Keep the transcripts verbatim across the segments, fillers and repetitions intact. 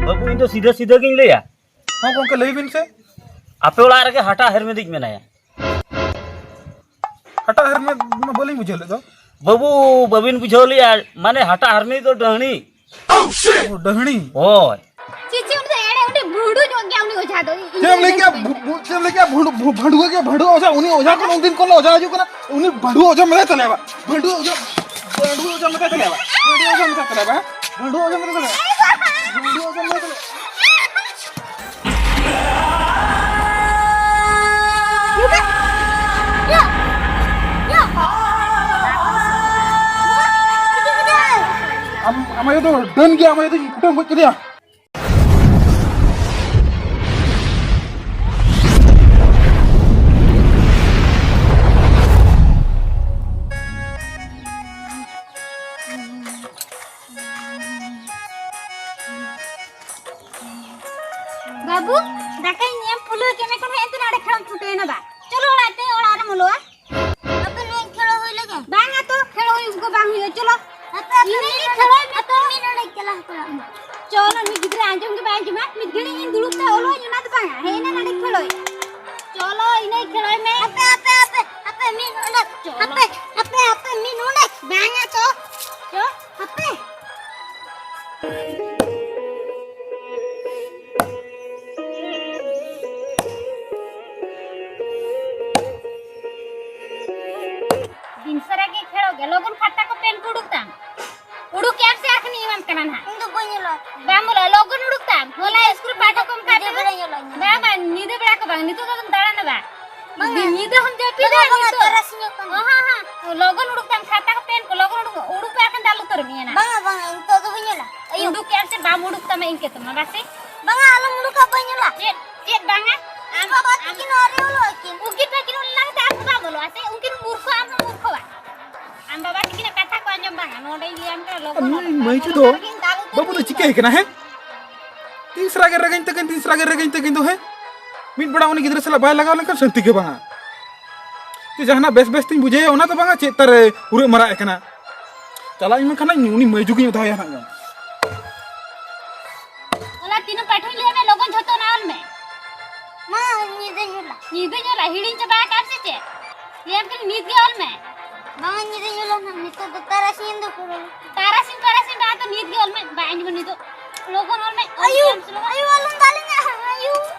ᱵᱟᱹᱵᱩ, ᱤᱧ ᱫᱚ ᱥᱤᱫᱷᱟᱹ ᱥᱤᱫᱷᱟᱹ ᱜᱤᱧ ᱞᱟᱹᱭᱟ᱾ ᱦᱚᱸ ᱜᱚᱝᱠᱮ, ᱞᱟᱹᱭ ᱵᱤᱱ ᱥᱮ᱾ ᱟᱯᱮ ᱚᱲᱟᱜ ᱨᱮᱜᱮ ᱦᱟᱴᱟᱜ ᱦᱮᱨᱢᱮᱫᱤᱡ ᱢᱮᱱᱟᱭᱟ᱾ ᱦᱟᱴᱟᱜ ᱦᱮᱨᱢᱮᱫ ᱢᱟ ᱵᱟᱹᱞᱤᱧ ᱵᱩᱡᱷᱟᱹᱣ ᱞᱮᱫ ᱫᱚ᱾ ᱵᱟᱹᱵᱩ, ᱵᱟᱹᱵᱤᱱ ᱵᱩᱡᱷᱟᱹᱣ ᱞᱮᱜᱼᱟ? ᱢᱟᱱᱮ ᱦᱟᱴᱟᱜ ᱦᱮᱨᱢᱮᱫᱤᱡ ᱫᱚ ᱰᱟᱹᱦᱬᱤ᱾ ᱚ, ᱰᱟᱹᱦᱬᱤ? ᱦᱳᱭ᱾ ᱪᱮ, ᱪᱮ, ᱩᱱᱤ ᱫᱚ ᱮᱲᱮ, ᱩᱱᱤ ᱵᱷᱩᱸᱰᱩ ᱧᱚᱜ ᱜᱮᱭᱟ, ᱩᱱᱤ ᱚᱡᱷᱟ ᱫᱚ᱾ ᱤᱧ ᱪᱮᱫ ᱮᱢ ᱞᱟᱹᱭ ᱠᱮᱜᱼᱟ? ᱵᱷᱩ-, ᱵᱷᱩ-, ᱪᱮᱫ ᱮᱢ ᱞᱟᱹᱭ ᱠᱮᱜᱼᱟ? ᱵᱷᱩᱸᱰᱩ, ᱵᱷᱩ-, ᱵᱷᱟᱹᱰᱩᱣᱟᱹ ᱜᱮ, ᱵᱷᱟᱹᱰᱩᱣᱟᱹ ᱚᱡᱷᱟ᱾ ᱩᱱᱤ ᱚᱡᱷᱟ ᱠᱷᱚᱱ ᱩᱱᱫᱤᱱ ᱠᱷᱚᱱ ᱞᱮ ᱚᱡᱷᱟ ᱦᱤᱡᱩᱜ ᱠᱟᱱᱟ᱾ ᱩᱱᱤ ᱵᱷᱟᱹᱰᱩᱣᱟᱹ ᱚᱡᱷᱟ ᱢᱮᱛᱟᱭ ᱛᱟᱞᱮᱭᱟ ᱵᱟ᱾ ᱵᱷᱟᱹᱰᱩᱣᱟᱹ ᱚᱡᱷᱟ, ᱵᱷᱟᱹᱰᱩᱣᱟᱹ ᱚᱡᱷᱟ ᱢᱮᱛᱟᱭ ᱛᱟᱞᱮᱭᱟ ᱵᱟ᱾ ᱵᱷᱟᱹᱰᱩᱣᱟᱹ ᱚᱡᱷᱟ ᱢᱮᱛᱟᱭ ᱛᱟᱞᱮᱭᱟ ᱵᱟ᱾ ᱵᱷᱟᱹᱰᱩᱣᱟᱹ ᱚᱡᱷᱟ ᱢᱮᱛᱟᱭ ᱛᱟᱞᱮᱭᱟ ᱵᱟ᱾ ᱵᱷᱟᱹᱰᱩᱣᱟᱹ ᱚᱡᱷᱟ ᱢᱮᱛᱟᱭ ᱛᱟᱞᱮᱭᱟ ᱵᱟ᱾ ᱟᱢ, ᱟᱢ ᱟᱭᱳ ᱫᱚ ᱰᱟᱹᱱ ᱜᱮᱭᱟ, ᱟᱢ ᱟᱭᱳ ᱫᱚᱧ ᱠᱩᱴᱟᱹᱢ ᱜᱚᱡ ᱠᱮᱫᱮᱭᱟ᱾ ᱵᱟᱹᱵᱩ, ᱫᱟᱠᱟᱧ ᱮᱢ ᱯᱷᱩᱞᱟᱹᱣ ᱠᱮᱫ ᱢᱮ ᱠᱷᱟᱱ ᱦᱮᱡ ᱮᱱᱛᱮ ᱱᱚᱰᱮ ᱠᱷᱮᱞᱚᱢ ᱪᱷᱩᱴᱟᱹᱣ ᱮᱱᱟ ᱵᱟ? ᱪᱚᱞᱚ ᱚᱲᱟᱜ ᱛᱮ, ᱚᱲᱟᱜ ᱨᱮᱢ ᱚᱞᱚᱜᱼᱟ᱾ ᱟᱯᱮ ᱱᱚᱣᱟ ᱠᱷᱮᱞ ᱦᱩᱭ ᱞᱮᱜᱮ? ᱵᱟᱝᱟ ᱛᱚ, ᱠᱷᱮᱞ ᱦᱩᱭᱩᱜ ᱠᱚ ᱵᱟᱝ ᱦᱩᱭᱩᱜᱼᱟ, ᱪᱚᱞᱚ᱾ ᱟᱯᱮ, ᱟᱯᱮ ᱤᱱᱟᱹ ᱢᱤᱫ ᱜᱮ ᱱᱚᱰᱮ, ᱠᱷᱮᱞ ᱦᱩᱭᱩᱜ ᱟᱯᱮ ᱢᱤᱫ ᱱᱚᱰᱮ ᱠᱷᱮᱞᱟ ᱦᱟᱛᱟᱲᱚᱜ ᱢᱮ᱾ ᱪᱚᱞᱚ, ᱱᱩᱭ ᱜᱤᱫᱽᱨᱟᱹ ᱟᱸᱡᱚᱢ ᱜᱮ ᱵᱟᱭ ᱟᱸᱡᱚᱢᱟ᱾ ᱢᱤᱫ ᱜᱷᱟᱹᱲᱤᱡ ᱤᱧ ᱫᱩᱲᱩᱵ ᱛᱮ ᱚᱞᱚᱜ ᱟᱹᱧ, ᱚᱱᱟ ᱫᱚ ᱵᱟᱝᱟ᱾ ᱦᱮᱡ ᱮᱱᱟ ᱱᱚᱰᱮ ᱠᱷᱮᱞ ᱦᱩᱭᱩᱜᱼᱟ᱾ ᱪᱚᱞᱚ, ᱤᱱᱟᱹ ᱠᱷᱮᱞ ᱦᱩᱭ ᱢᱮ᱾ ᱟᱯᱮ, ᱟᱯᱮ, ᱟᱯᱮ, ᱟᱯᱮ ᱢᱤᱫ ᱱᱚᱰᱮ᱾ ᱪᱚᱞᱚ᱾ ᱟᱯᱮ, ᱟᱯᱮ, ᱟᱯᱮ ᱢᱤᱫ ᱱᱚᱰᱮ᱾ ᱵᱟᱝᱟ ᱛᱚ᱾ ᱪᱚ, ᱟᱯᱮ᱾ ᱫᱤᱱ ᱥᱟᱨᱟ ᱜᱮ ᱠᱷᱮᱞᱚᱜ ᱜᱮ᱾ ᱞᱚᱜᱚᱱ ᱠᱷᱟᱛᱟ ᱠᱚ ᱯᱮᱱ ᱠᱚ ᱩᱰᱩᱠ ᱛᱟᱢ᱾ ᱩᱰᱩᱠ ᱠᱮᱜ ᱟᱢ ᱥᱮ ᱟᱨ ᱠᱷᱟᱱᱤᱧ ᱮᱢᱟᱢ ᱠᱟᱱᱟ ᱱᱟᱦᱟᱜ᱾ ᱤᱧ ᱫᱚ ᱵᱟᱹᱧ ᱧᱮᱞᱚᱜᱼᱟ᱾ ᱵᱟᱢ ᱵᱚᱞᱚᱜᱼᱟ, ᱞᱚᱜᱚᱱ ᱩᱰᱩᱠ ᱛᱟᱢ᱾ ᱦᱚᱞᱟ ᱤᱥᱠᱩᱞ ᱯᱟᱦᱴᱟ ᱠᱚᱢ ᱠᱷᱟᱱ ᱧᱤᱫᱟᱹ ᱵᱮᱲᱟ ᱧᱮᱞᱚᱜᱼᱟ, ᱧᱤᱫᱟᱹ᱾ ᱵᱟᱝ, ᱵᱟᱝ, ᱧᱤᱫᱟᱹ ᱵᱮᱲᱟ ᱠᱚ ᱵᱟᱝ, ᱱᱤᱛᱚᱜ ᱫᱚ ᱟᱫᱚᱢ ᱫᱟᱬᱟᱱᱟ ᱵᱟ᱾ ᱵᱟᱝᱟ᱾ ᱧᱤᱫᱟᱹ ᱦᱚᱸᱢ ᱡᱟᱹᱯᱤᱫᱟ ᱵᱟᱝᱟ, ᱵᱟᱝᱟ, ᱱᱤᱛᱚᱜ᱾ ᱛᱟᱨᱟᱥᱤᱧᱚᱜ ᱠᱟᱱᱟ᱾ ᱚ, ᱦᱚᱸ, ᱦᱚᱸ᱾ ᱞᱚᱜᱚᱱ ᱩᱰᱩᱠ ᱛᱟᱢ, ᱠᱷᱟᱛᱟ ᱠᱚ ᱯᱮᱱ ᱠᱚ ᱞᱚᱜᱚᱱ ᱩᱰᱩᱠ, ᱩᱰᱩᱠ ᱯᱮ ᱟᱨ ᱠᱷᱟᱱ ᱫᱟᱞ ᱩᱛᱟᱹᱨ ᱢᱮᱭᱟ ᱱᱟᱜ᱾ ᱵᱟᱝᱟ, ᱵᱟᱝᱟ, ᱱᱤᱛᱚᱜ ᱫᱚ ᱵᱟᱹᱧ ᱧᱮᱞᱟ᱾ ᱟᱹᱭᱩᱵ᱾ ᱩᱰᱩᱠ ᱠᱮᱜ ᱟᱢ ᱥᱮ ᱵᱟᱢ ᱩᱰᱩᱠ ᱛᱟᱢᱟ ᱤᱱᱠᱟᱹ ᱛᱮᱢᱟ, ᱵᱟᱥᱮ? ᱵᱟᱝᱟ, ᱟᱞᱚᱢ ᱩᱰᱩᱠᱟ, ᱵᱟᱹᱧ ᱧᱮᱞᱟ᱾ ᱪᱮᱫ, ᱪᱮᱫ ᱵᱟᱝᱟ? ᱟᱢ ᱵᱟᱵᱟ ᱛᱟᱹᱠᱤᱱ ᱟᱹᱣᱨᱤ ᱚᱞᱚᱜ ᱟᱹᱠᱤᱱ᱾ ᱩᱱᱠᱤᱱ ᱛᱟᱹᱠᱤᱱ ᱚᱞ ᱞᱮᱱᱟ ᱢᱮᱱᱛᱮ ᱟᱢ ᱵᱟᱢ ᱚᱞᱚᱜᱼᱟ ᱥᱮ? ᱩᱱᱠᱤᱱ ᱢᱩᱨᱠᱷᱚ, ᱟᱢ ᱦᱚᱸ ᱢᱩᱨᱠᱷᱚᱣᱟ᱾ ᱟᱢ ᱵᱟᱵᱟ ᱛᱟᱹᱠᱤᱱᱟᱜ ᱠᱟᱛᱷᱟ ᱠᱚ ᱟᱸᱡᱚᱢ ᱵᱟᱝᱟ, ᱱᱚᱰᱮᱧ ᱞᱟᱹᱭᱟᱢ ᱠᱟᱱᱟ, ᱞᱚᱜᱚᱱ ᱱᱩᱭ ᱚᱰᱚᱠ ᱢᱮ᱾ ᱢᱟᱹᱭᱪᱩ ᱫᱚ ᱞᱚᱜᱚᱱ ᱚᱰᱚᱠ ᱢᱮ, ᱫᱟᱞ ᱩᱛᱟᱹᱨ ᱵᱟᱹᱵᱩ ᱫᱚ ᱢᱮᱭᱟᱹᱧ ᱪᱤᱠᱟᱹᱭ ᱛᱚ᱾ ᱠᱟᱱᱟ, ᱦᱮᱸ? ᱛᱤᱥ ᱨᱟᱜᱮ ᱨᱮᱜᱮᱧ ᱛᱟᱹᱠᱤᱱ, ᱛᱤᱥ ᱨᱟᱜᱮ ᱨᱮᱜᱮᱧ ᱛᱟᱹᱠᱤᱱ ᱫᱚ, ᱦᱮᱸ? ᱢᱤᱫ ᱵᱮᱲᱟ ᱩᱱᱤ ᱜᱤᱫᱽᱨᱟᱹ ᱥᱟᱞᱟᱜ ᱵᱟᱭ ᱞᱟᱜᱟᱣ ᱞᱮᱱᱠᱷᱟᱱ ᱥᱟᱹᱱᱛᱤ ᱜᱮ ᱵᱟᱝᱟ᱾ ᱡᱮ ᱡᱟᱦᱟᱱᱟᱜ ᱵᱮᱥ ᱵᱮᱥ ᱛᱤᱧ ᱵᱩᱡᱷᱟᱹᱣᱟ, ᱚᱱᱟ ᱫᱚ ᱵᱟᱝᱟ, ᱪᱮᱫ ᱛᱟᱨᱮ ᱩᱨᱟᱹᱜ ᱢᱟᱨᱟᱜ ᱠᱟᱱᱟ᱾ ᱪᱟᱞᱟᱜ ᱤᱧ ᱢᱮᱱᱠᱷᱟᱱ ᱩᱱᱤ ᱢᱟᱹᱭᱡᱩ ᱜᱤᱧ ᱚᱫᱷᱟᱭᱟ ᱱᱟᱜ ᱜᱟᱱ᱾ ᱛᱤᱱᱟᱹᱜ ᱯᱟᱹᱴᱷᱩᱧ ᱞᱟᱹᱭ ᱢᱮ, ᱞᱚᱜᱚᱱ ᱡᱷᱚᱛᱚ ᱚᱱᱟ ᱚᱞ ᱢᱮ᱾ ᱢᱟ, ᱧᱤᱫᱟᱹᱧ ᱚᱞᱟ᱾ ᱧᱤᱫᱟᱹᱧ ᱚᱞᱟ? ᱦᱤᱲᱤᱧ ᱪᱟᱵᱟ ᱟᱠᱟᱫ ᱟᱢ ᱥᱮ ᱪᱮᱫ? ᱞᱟᱹᱭᱟᱢ ᱠᱟᱹᱱᱟᱹᱧ ᱱᱤᱛ ᱜᱮ ᱚᱞ ᱢᱮ᱾ ᱵᱟᱝ, ᱧᱤᱫᱟᱹᱧ ᱚᱞᱟ ᱱᱟᱦᱟᱜ, ᱱᱤᱛᱚᱜ ᱫᱚ ᱛᱟᱨᱟᱥᱤᱧ ᱫᱚ ᱯᱩᱨᱟᱹ᱾ ᱛᱟᱨᱟᱥᱤᱧ, ᱛᱟᱨᱟᱥᱤᱧ ᱵᱟᱝ, ᱛᱚ ᱱᱤᱛ ᱜᱮ ᱚᱞ ᱢᱮ᱾ ᱵᱟᱝ, ᱤᱧ ᱫᱚ ᱱᱤᱛᱚᱜ ᱞᱚᱜᱚᱱ ᱚᱞ ᱢᱮ᱾ ᱚᱞ ᱟᱭᱩ, ᱠᱮᱫᱟᱢ ᱥᱮ ᱞᱚᱜᱚᱱ? ᱟᱭᱩ, ᱟᱞᱚᱢ ᱫᱟᱞᱤᱧᱟ, ᱟᱭᱩ᱾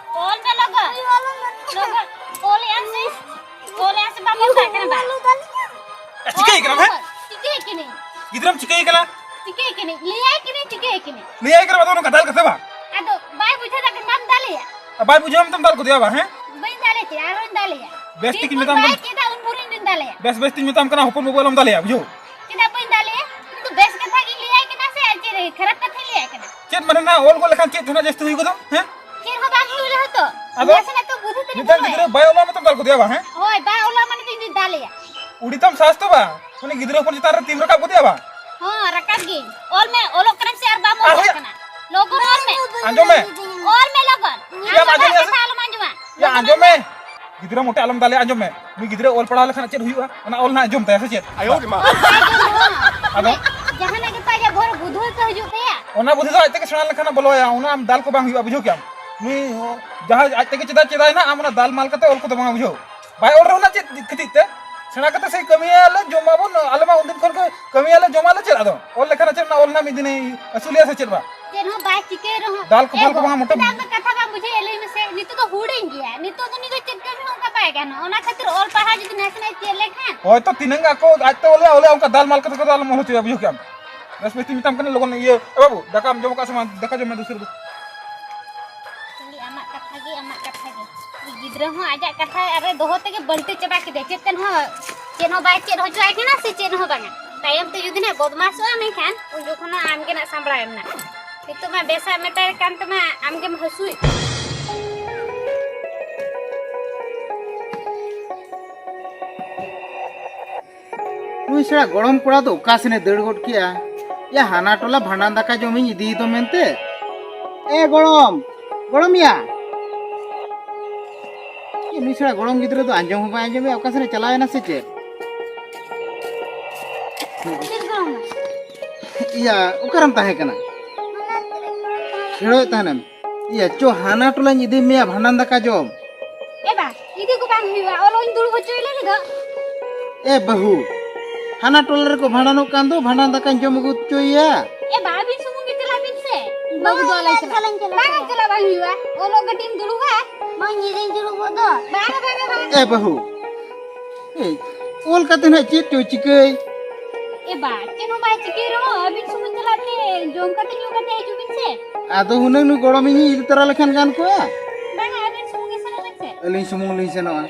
ᱚᱞ ᱢᱮ ᱞᱚᱜᱚᱱ᱾ ᱟᱭᱩ, ᱟᱞᱚᱢ ᱫᱟᱞᱤᱧᱟ᱾ ᱞᱚᱜᱚᱱ᱾ ᱚᱞ ᱮᱫ ᱟᱢ ᱥᱮ? ᱚᱞ ᱮᱫ ᱟᱢ ᱥᱮ ᱵᱟᱢ ᱚᱞ ᱠᱟᱜ ᱠᱟᱱᱟ ᱵᱟᱝ? ᱟᱞᱚᱢ ᱫᱟᱞᱤᱧᱟ᱾ ᱪᱤᱠᱟᱹᱭ ᱠᱟᱱᱟᱢ, ᱦᱮᱸ? ᱪᱤᱠᱟᱹᱭ ᱠᱟᱹᱱᱟᱹᱧ? ᱜᱤᱫᱽᱨᱟᱹᱢ ᱪᱤᱠᱟᱹᱭ ᱠᱟᱱᱟ? ᱪᱤᱠᱟᱹᱭ ᱠᱟᱹᱱᱟᱹᱧ? ᱞᱟᱹᱭᱟᱭ ᱠᱟᱹᱱᱟᱹᱧ, ᱪᱤᱠᱟᱹᱭ ᱠᱟᱹᱱᱟᱹᱧ? ᱞᱟᱹᱭᱟᱭ ᱠᱟᱱᱟ ᱵᱟᱫᱚ ᱱᱚᱝᱠᱟ ᱫᱟᱞ ᱠᱟᱛᱮ ᱵᱟᱝ? ᱟᱫᱚ ᱵᱟᱭ ᱵᱩᱡᱷᱟᱹᱣ ᱫᱟ, ᱠᱷᱟᱱ ᱵᱟᱢ ᱫᱟᱞᱮᱭᱟ? ᱟᱨ ᱵᱟᱭ ᱵᱩᱡᱷᱟᱹᱣ ᱢᱮᱛᱟᱢ ᱫᱟᱞ ᱠᱚᱫᱮᱭᱟ ᱵᱟᱝ, ᱦᱮᱸ? ᱵᱟᱹᱧ ᱫᱟᱞᱮ ᱪᱮᱫ, ᱟᱨᱚᱧ ᱫᱟᱞᱮᱭᱟ᱾ ᱵᱮᱥ ᱴᱷᱤᱠ ᱛᱤᱱ ᱵᱷᱳᱨ ᱢᱮᱛᱟᱢ ᱵᱟᱭ ᱠᱟᱱᱟ᱾ ᱪᱮᱫᱟ, ᱩᱱ ᱵᱷᱳᱨᱤᱧ ᱫᱩᱧ ᱫᱟᱞᱮᱭᱟ᱾ ᱵᱮᱥ ᱵᱮᱥ ᱛᱤᱧ ᱢᱮᱛᱟᱢ ᱠᱟᱱᱟ, ᱦᱚᱯᱚᱱ ᱵᱟᱹᱵᱩ ᱟᱞᱚᱢ ᱫᱟᱞᱮᱭᱟ, ᱵᱩᱡᱷᱟᱹᱣ? ᱪᱮᱫᱟᱜ ᱵᱟᱹᱧ ᱫᱟᱞᱮᱭᱟ? ᱤᱧ ᱫᱚ ᱵᱮᱥ ᱠᱟᱛᱷᱟ ᱜᱤᱧ ᱞᱟᱹᱭᱟᱭ ᱠᱟᱱᱟ ᱥᱮ ᱟᱨ ᱪᱮᱫ ᱠᱷᱟᱨᱟᱯ ᱠᱟᱛᱷᱟᱧ ᱞᱟᱹᱭᱟᱭ ᱠᱟᱱᱟ? ᱪᱮᱫ ᱢᱟᱱᱮ ᱱᱟ ᱚᱞ ᱜᱚᱫ ᱞᱮᱠᱷᱟᱱ ᱪᱮᱫ ᱛᱮᱱᱟᱜ ᱡᱟᱹᱥᱛᱤ ᱦᱩᱭ ᱜᱚᱫᱚᱜ, ᱦᱮᱸ? ᱪᱮᱫ ᱦᱚᱸ ᱵᱟᱝ ᱦᱩᱭᱩᱜ ᱨᱮᱦᱚᱸ ᱛᱚ᱾ ᱟᱫᱚ ᱱᱟᱥᱮᱱᱟᱜ ᱛᱚ ᱵᱩᱫᱷᱤ ᱛᱮ ᱢᱤᱫᱴᱟᱝ ᱵᱚᱞᱚᱭᱟ᱾ ᱜᱤᱫᱽᱨᱟᱹ ᱵᱟᱭ ᱚᱞᱟ ᱢᱮᱛᱟᱢ ᱫᱟᱞ ᱜᱚᱫᱮᱭᱟ ᱵᱟᱝ, ᱦᱮᱸ? ᱦᱳᱭ, ᱵᱟᱭ ᱚᱞᱟ ᱢᱟᱱᱮ ᱫᱚ ᱤᱧ ᱫᱩᱧ ᱫᱟᱞᱮᱭᱟ᱾ ᱩᱲᱤ ᱛᱟᱢ ᱥᱟᱦᱟᱥ ᱛᱚ ᱵᱟᱝ? ᱩᱱᱤ ᱜᱤᱫᱽᱨᱟᱹ ᱦᱚᱯᱚᱱ ᱪᱮᱛᱟᱱ ᱨᱮ ᱛᱤᱢ ᱨᱟᱠᱟᱵ ᱜᱚᱫᱮᱭᱟ ᱵᱟᱝ? ᱦᱚᱸ, ᱨᱟᱠᱟᱵ ᱜᱤᱧ᱾ ᱚᱞ ᱢᱮ, ᱚᱞᱚᱜ ᱠᱟᱱᱟᱢ ᱥᱮ ᱟᱨ ᱵᱟᱢ ᱚᱞ ᱟᱨ ᱠᱟᱜ ᱦᱩᱭ- ᱠᱟᱱᱟ? ᱞᱚᱜᱚᱱ ᱚᱞ ᱢᱮ᱾ ᱟᱸᱡᱚᱢ ᱢᱮ᱾ ᱚᱞ ᱢᱮ ᱞᱚᱜᱚᱱ᱾ ᱤᱧ ᱟᱢ ᱟᱢ ᱟᱸᱡᱚᱢ ᱥᱟᱞᱟᱜ ᱢᱮ ᱠᱟᱛᱷᱟ ᱥᱮ? ᱟᱞᱚᱢ ᱟᱸᱡᱚᱢᱟ᱾ ᱭᱟ, ᱞᱚᱜᱚᱱ ᱟᱸᱡᱚᱢ ᱚᱞ ᱢᱮ᱾ ᱢᱮ᱾ ᱜᱤᱫᱽᱨᱟᱹ ᱢᱚᱴᱮ ᱟᱞᱚᱢ ᱫᱟᱞᱮᱭᱟ, ᱟᱸᱡᱚᱢ ᱢᱮ᱾ ᱩᱱᱤ ᱜᱤᱫᱽᱨᱟᱹ ᱚᱞ ᱯᱟᱲᱦᱟᱣ ᱞᱮᱠᱷᱟᱱ ᱪᱮᱫ ᱦᱩᱭᱩᱜᱼᱟ? ᱚᱱᱟ ᱚᱞ ᱱᱟᱦᱟᱜ ᱟᱸᱡᱚᱢ ᱛᱟᱭᱟ ᱥᱮ ᱪᱮᱫ? ᱟᱭᱳ ᱨᱮ ᱢᱟ᱾ ᱚᱞ ᱵᱟᱭ ᱟᱸᱡᱚᱢᱟ᱾ ᱟᱫᱚ? ᱡᱟᱦᱟᱱᱟᱜ ᱜᱮ ᱛᱟᱭᱟ, ᱵᱷᱳᱨ ᱵᱩᱫᱷᱩ ᱛᱮ ᱦᱤᱡᱩᱜ ᱛᱟᱭᱟ᱾ ᱚᱱᱟ ᱵᱩᱫᱷᱤ ᱫᱚ ᱟᱡ ᱛᱮᱜᱮ ᱥᱮᱬᱟ ᱞᱮᱱᱠᱷᱟᱱ ᱵᱚᱞᱚᱭᱟ, ᱚᱱᱟ ᱟᱢ ᱫᱟᱞ ᱠᱚ ᱵᱟᱝ ᱦᱩᱭᱩᱜᱼᱟ, ᱵᱩᱡᱷᱟᱹᱣ ᱠᱮᱜᱼᱟᱢ? ᱱᱩᱭ ᱦᱚᱸ ᱡᱟᱦᱟᱸᱭ ᱟᱡ ᱛᱮᱜᱮ ᱪᱮᱫᱟᱭ, ᱪᱮᱫᱟᱭ ᱱᱟᱦᱟᱜ, ᱟᱢ ᱚᱱᱟ ᱫᱟᱞ ᱢᱟᱞ ᱠᱟᱛᱮ ᱚᱞ ᱠᱚᱫᱚ ᱵᱟᱝ, ᱵᱩᱡᱷᱟᱹᱣ? ᱵᱟᱭ ᱚᱞ ᱨᱮᱦᱚᱸ ᱱᱟᱜ ᱪᱮᱫ ᱠᱷᱟᱹᱛᱤᱨ ᱛᱮ? ᱥᱮᱬᱟ ᱠᱟᱛᱮ ᱥᱮᱭ ᱠᱟᱹᱢᱤᱭᱟᱞᱮ, ᱡᱚᱢᱟᱵᱚᱱ, ᱟᱞᱮ ᱢᱟ ᱩᱱᱫᱤᱱ ᱠᱷᱚᱱ ᱜᱮ ᱠᱟᱹᱢᱤᱭᱟᱞᱮ, ᱡᱚᱢᱟᱞᱮ, ᱪᱮᱫ ᱟᱫᱚ? ᱚᱞ ᱞᱮᱠᱷᱟᱱ ᱪᱮᱫ ᱚᱱᱟ ᱚᱞ ᱨᱮᱱᱟᱜ ᱢᱤᱫ ᱫᱤᱱᱮ ᱟᱹᱥᱩᱞᱮᱭᱟ ᱥᱮ ᱪᱮᱫ ᱵᱟ? ᱪᱮᱫ ᱦᱚᱸ ᱵᱟᱭ ᱪᱤᱠᱟᱹᱭ ᱨᱮᱦᱚᱸ᱾ ᱫᱟᱞ ᱠᱚ ᱮ ᱵᱟᱝ ᱜᱚ-, ᱢᱚᱴᱮ ᱪᱮᱫᱟᱜ ᱫᱚ ᱠᱟᱛᱷᱟ ᱵᱟᱢ ᱵᱩᱡᱷᱟᱹᱣᱮᱫ? ᱞᱟᱹᱭ ᱢᱮᱥᱮ, ᱱᱤᱛᱚᱜ ᱫᱚ ᱦᱩᱰᱤᱧ ᱜᱮᱭᱟ, ᱱᱤᱛᱚᱜ ᱫᱚ ᱩᱱᱤ ᱫᱚ ᱪᱮᱫ ᱠᱟᱹᱢᱤ ᱦᱚᱸ ᱚᱱᱠᱟ ᱵᱟᱭ ᱜᱟᱱᱚᱜᱼᱟ᱾ ᱚᱱᱟ ᱠᱷᱟᱹᱛᱤᱨ ᱚᱞ ᱯᱟᱲᱦᱟᱣ ᱡᱩᱫᱤ ᱱᱟᱥᱮᱱᱟᱜ ᱮ ᱪᱮᱫ ᱞᱮᱠᱷᱟᱱ᱾ ᱦᱳᱭ ᱛᱚ, ᱛᱤᱱᱟᱹᱝ ᱟᱠᱚ ᱟᱡ ᱛᱮ ᱚᱞᱮ, ᱚᱞᱮ ᱚᱱᱠᱟ ᱫᱟᱞ ᱢᱟᱞ ᱠᱟᱛᱮ ᱠᱚ ᱫᱟᱞ ᱢᱟᱞ ᱦᱚᱪᱚᱭᱟ, ᱵᱩᱡᱷᱟᱹᱣ ᱠᱮᱜᱼᱟᱢ? ᱵᱮᱥ ᱵᱮᱥ ᱛᱤᱧ ᱢᱮᱛᱟᱢ ᱠᱟᱱᱟ, ᱞᱚᱜᱚᱱ ᱤᱭᱟᱹ, ᱮ ᱵᱟᱹᱵᱩ, ᱫᱟᱠᱟᱢ ᱡᱚᱢ ᱟᱠᱟᱫ ᱥᱮ ᱵᱟᱝ? ᱫᱟᱠᱟ ᱡᱚᱢ ᱢᱮ ᱫᱩᱥᱨᱟᱹ ᱫᱚ᱾ ᱠᱷᱟᱹᱞᱤ ᱟᱢᱟᱜ ᱠᱟᱛᱷᱟ ᱜᱮ, ᱟᱢᱟᱜ ᱠᱟᱛᱷᱟ ᱜᱮ᱾ ᱩᱱᱤ ᱜᱤᱫᱽᱨᱟᱹ ᱦᱚᱸ ᱟᱡᱟᱜ ᱠᱟᱛᱷᱟ ᱟᱨᱮ ᱫᱚᱦᱚ ᱛᱮᱜᱮ ᱵᱟᱹᱞᱴᱟᱹ ᱪᱟᱵᱟ ᱠᱮᱫᱟᱭ᱾ ᱪᱮᱫ ᱛᱮᱫ ᱦᱚᱸ, ᱪᱮᱫ ᱦᱚᱸ ᱵᱟᱭ ᱪᱮᱫ ᱦᱚᱪᱚᱣᱟᱭ ᱠᱟᱱᱟ ᱥᱮ ᱪᱮᱫ ᱦᱚᱸ ᱵᱟᱝᱟ᱾ ᱛᱟᱭᱚᱢ ᱛᱮ ᱡᱩᱫᱤ ᱱᱟᱜ ᱵᱚᱫᱢᱟᱥᱚᱜᱼᱟ, ᱢᱮᱱᱠᱷᱟᱱ ᱩᱱ ᱡᱚᱠᱷᱚᱱ ᱦᱚᱸ ᱟᱢ ᱜᱮ ᱱᱟᱜ ᱥᱟᱢᱵᱲᱟᱣ ᱮᱢ ᱱᱟᱜ᱾ ᱱᱤᱛᱚᱜ ᱢᱟ ᱵᱮᱥᱟᱜ ᱢᱮᱛᱟᱭ ᱠᱟᱱ ᱛᱟᱢᱟ, ᱟᱢ ᱜᱮᱢ ᱦᱟᱹᱥᱩᱭᱮᱫ᱾ ᱱᱩᱭ ᱥᱮᱬᱟ ᱜᱚᱲᱚᱢ ᱠᱚᱲᱟ ᱫᱚ ᱚᱠᱟ ᱥᱮᱱᱮ ᱫᱟᱹᱲ ᱜᱚᱫ ᱠᱮᱜᱼᱟ? ᱭᱟ, ᱦᱟᱱᱟ ᱴᱚᱞᱟ ᱵᱷᱟᱸᱰᱟᱱ ᱫᱟᱠᱟ ᱡᱚᱢᱤᱧ ᱤᱫᱤᱭᱮ ᱫᱚ ᱢᱮᱱᱛᱮ᱾ ᱮ ᱜᱚᱲᱚᱢ, ᱜᱚᱲᱚᱢ ᱭᱟ᱾ ᱮ, ᱱᱩᱭ ᱥᱮᱬᱟ ᱜᱚᱲᱚᱢ ᱜᱤᱫᱽᱨᱟᱹ ᱫᱚ ᱟᱸᱡᱚᱢ ᱦᱚᱸ ᱵᱟᱭ ᱟᱸᱡᱚᱢᱮᱜᱼᱟ, ᱚᱠᱟ ᱥᱮᱱᱮ ᱪᱟᱞᱟᱣᱮᱱᱟ ᱥᱮ ᱪᱮᱫ? ᱪᱮᱫ ᱜᱚᱲᱚᱢ? ᱤᱭᱟ, ᱚᱠᱟᱨᱮᱢ ᱛᱟᱦᱮᱸ ᱠᱟᱱᱟ? ᱦᱟᱱᱟ ᱛᱤᱱᱟᱹᱜ ᱜᱚᱲᱚᱢ ᱛᱟᱦᱮᱸ ᱜᱷᱮᱲᱚᱭᱮᱫ ᱛᱟᱦᱮᱱᱮᱢ᱾ ᱤᱭᱟᱹ, ᱪᱚ, ᱦᱟᱱᱟ ᱴᱚᱞᱟᱧ ᱤᱫᱤ ᱢᱮᱭᱟ ᱵᱷᱟᱸᱰᱟᱱ ᱫᱟᱠᱟ ᱡᱚᱢ᱾ ᱮ ᱵᱟ, ᱤᱫᱤ ᱠᱚ ᱵᱟᱝ ᱦᱩᱭᱩᱜᱼᱟ, ᱚᱞᱚᱜ ᱤᱧ ᱫᱩᱲᱩᱵ ᱦᱚᱪᱚᱭ ᱞᱟᱹᱜᱤᱫ ᱫᱚ᱾ ᱮ ᱵᱟᱹᱦᱩ, ᱦᱟᱱᱟ ᱴᱚᱞᱟ ᱨᱮᱠᱚ ᱵᱷᱟᱸᱰᱟᱱᱚᱜ ᱠᱟᱱ ᱫᱚ, ᱵᱷᱟᱸᱰᱟᱱ ᱫᱟᱠᱟᱧ ᱡᱚᱢ ᱟᱹᱜᱩ ᱦᱚᱪᱚᱭᱮᱭᱟ᱾ ᱮ ᱵᱟ, ᱟᱹᱵᱤᱱ ᱥᱩᱢᱩᱝ ᱜᱮ ᱪᱟᱞᱟᱜ ᱵᱤᱱ ᱥᱮ᱾ ᱵᱟᱹᱵᱩ ᱫᱚ ᱟᱞᱮ ᱪᱟᱞᱟᱜ᱾ ᱵᱟᱝ ᱪᱟᱞᱟᱜ ᱵᱟᱝ ᱦᱩᱭᱩᱜᱼᱟ, ᱚᱞᱚᱜ ᱠᱟᱹᱴᱤᱡ ᱤᱧ ᱫᱩᱲᱩᱵᱟ᱾ ᱢᱟ, ᱤᱧ ᱫᱩᱲᱩᱵᱚᱜ ᱫᱚ᱾ ᱵᱟᱝ, ᱵᱟᱝ, ᱵᱟᱝ᱾ ᱮ ᱵᱟᱹᱦᱩ, ᱮᱭ, ᱚᱞ ᱠᱟᱛᱮ ᱱᱟᱜ ᱪᱮᱫ ᱪᱚ ᱪᱤᱠᱟᱹᱭ? ᱮ ᱵᱟ, ᱪᱮᱫ ᱦᱚᱸ ᱵᱟᱭ ᱪᱤᱠᱟᱹᱭ ᱨᱮᱦᱚᱸ, ᱟᱹᱵᱤᱱ ᱥᱩᱢᱩᱝ ᱪᱟᱞᱟᱜ ᱛᱮ ᱡᱚᱢ ᱠᱟᱛᱮ ᱧᱩ ᱠᱟᱛᱮ ᱦᱤᱡᱩᱜ ᱵᱤᱱ ᱥᱮ᱾ ᱟᱫᱚ ᱦᱩᱱᱟᱹᱝ ᱱᱩᱭ ᱜᱚᱲᱚᱢᱤᱧ ᱤᱫᱤ ᱛᱚᱨᱟ ᱞᱮᱠᱷᱟᱱ ᱜᱟᱱ ᱠᱚᱜᱼᱟ᱾ ᱵᱟᱝᱟ, ᱟᱹᱵᱤᱱ ᱥᱩᱢᱩᱝ ᱜᱮ ᱥᱮᱱᱚᱜ ᱵᱤᱱ ᱥᱮ᱾ ᱟᱹᱞᱤᱧ ᱥᱩᱢᱩᱝ ᱞᱤᱧ ᱥᱮᱱᱚᱜᱼᱟ᱾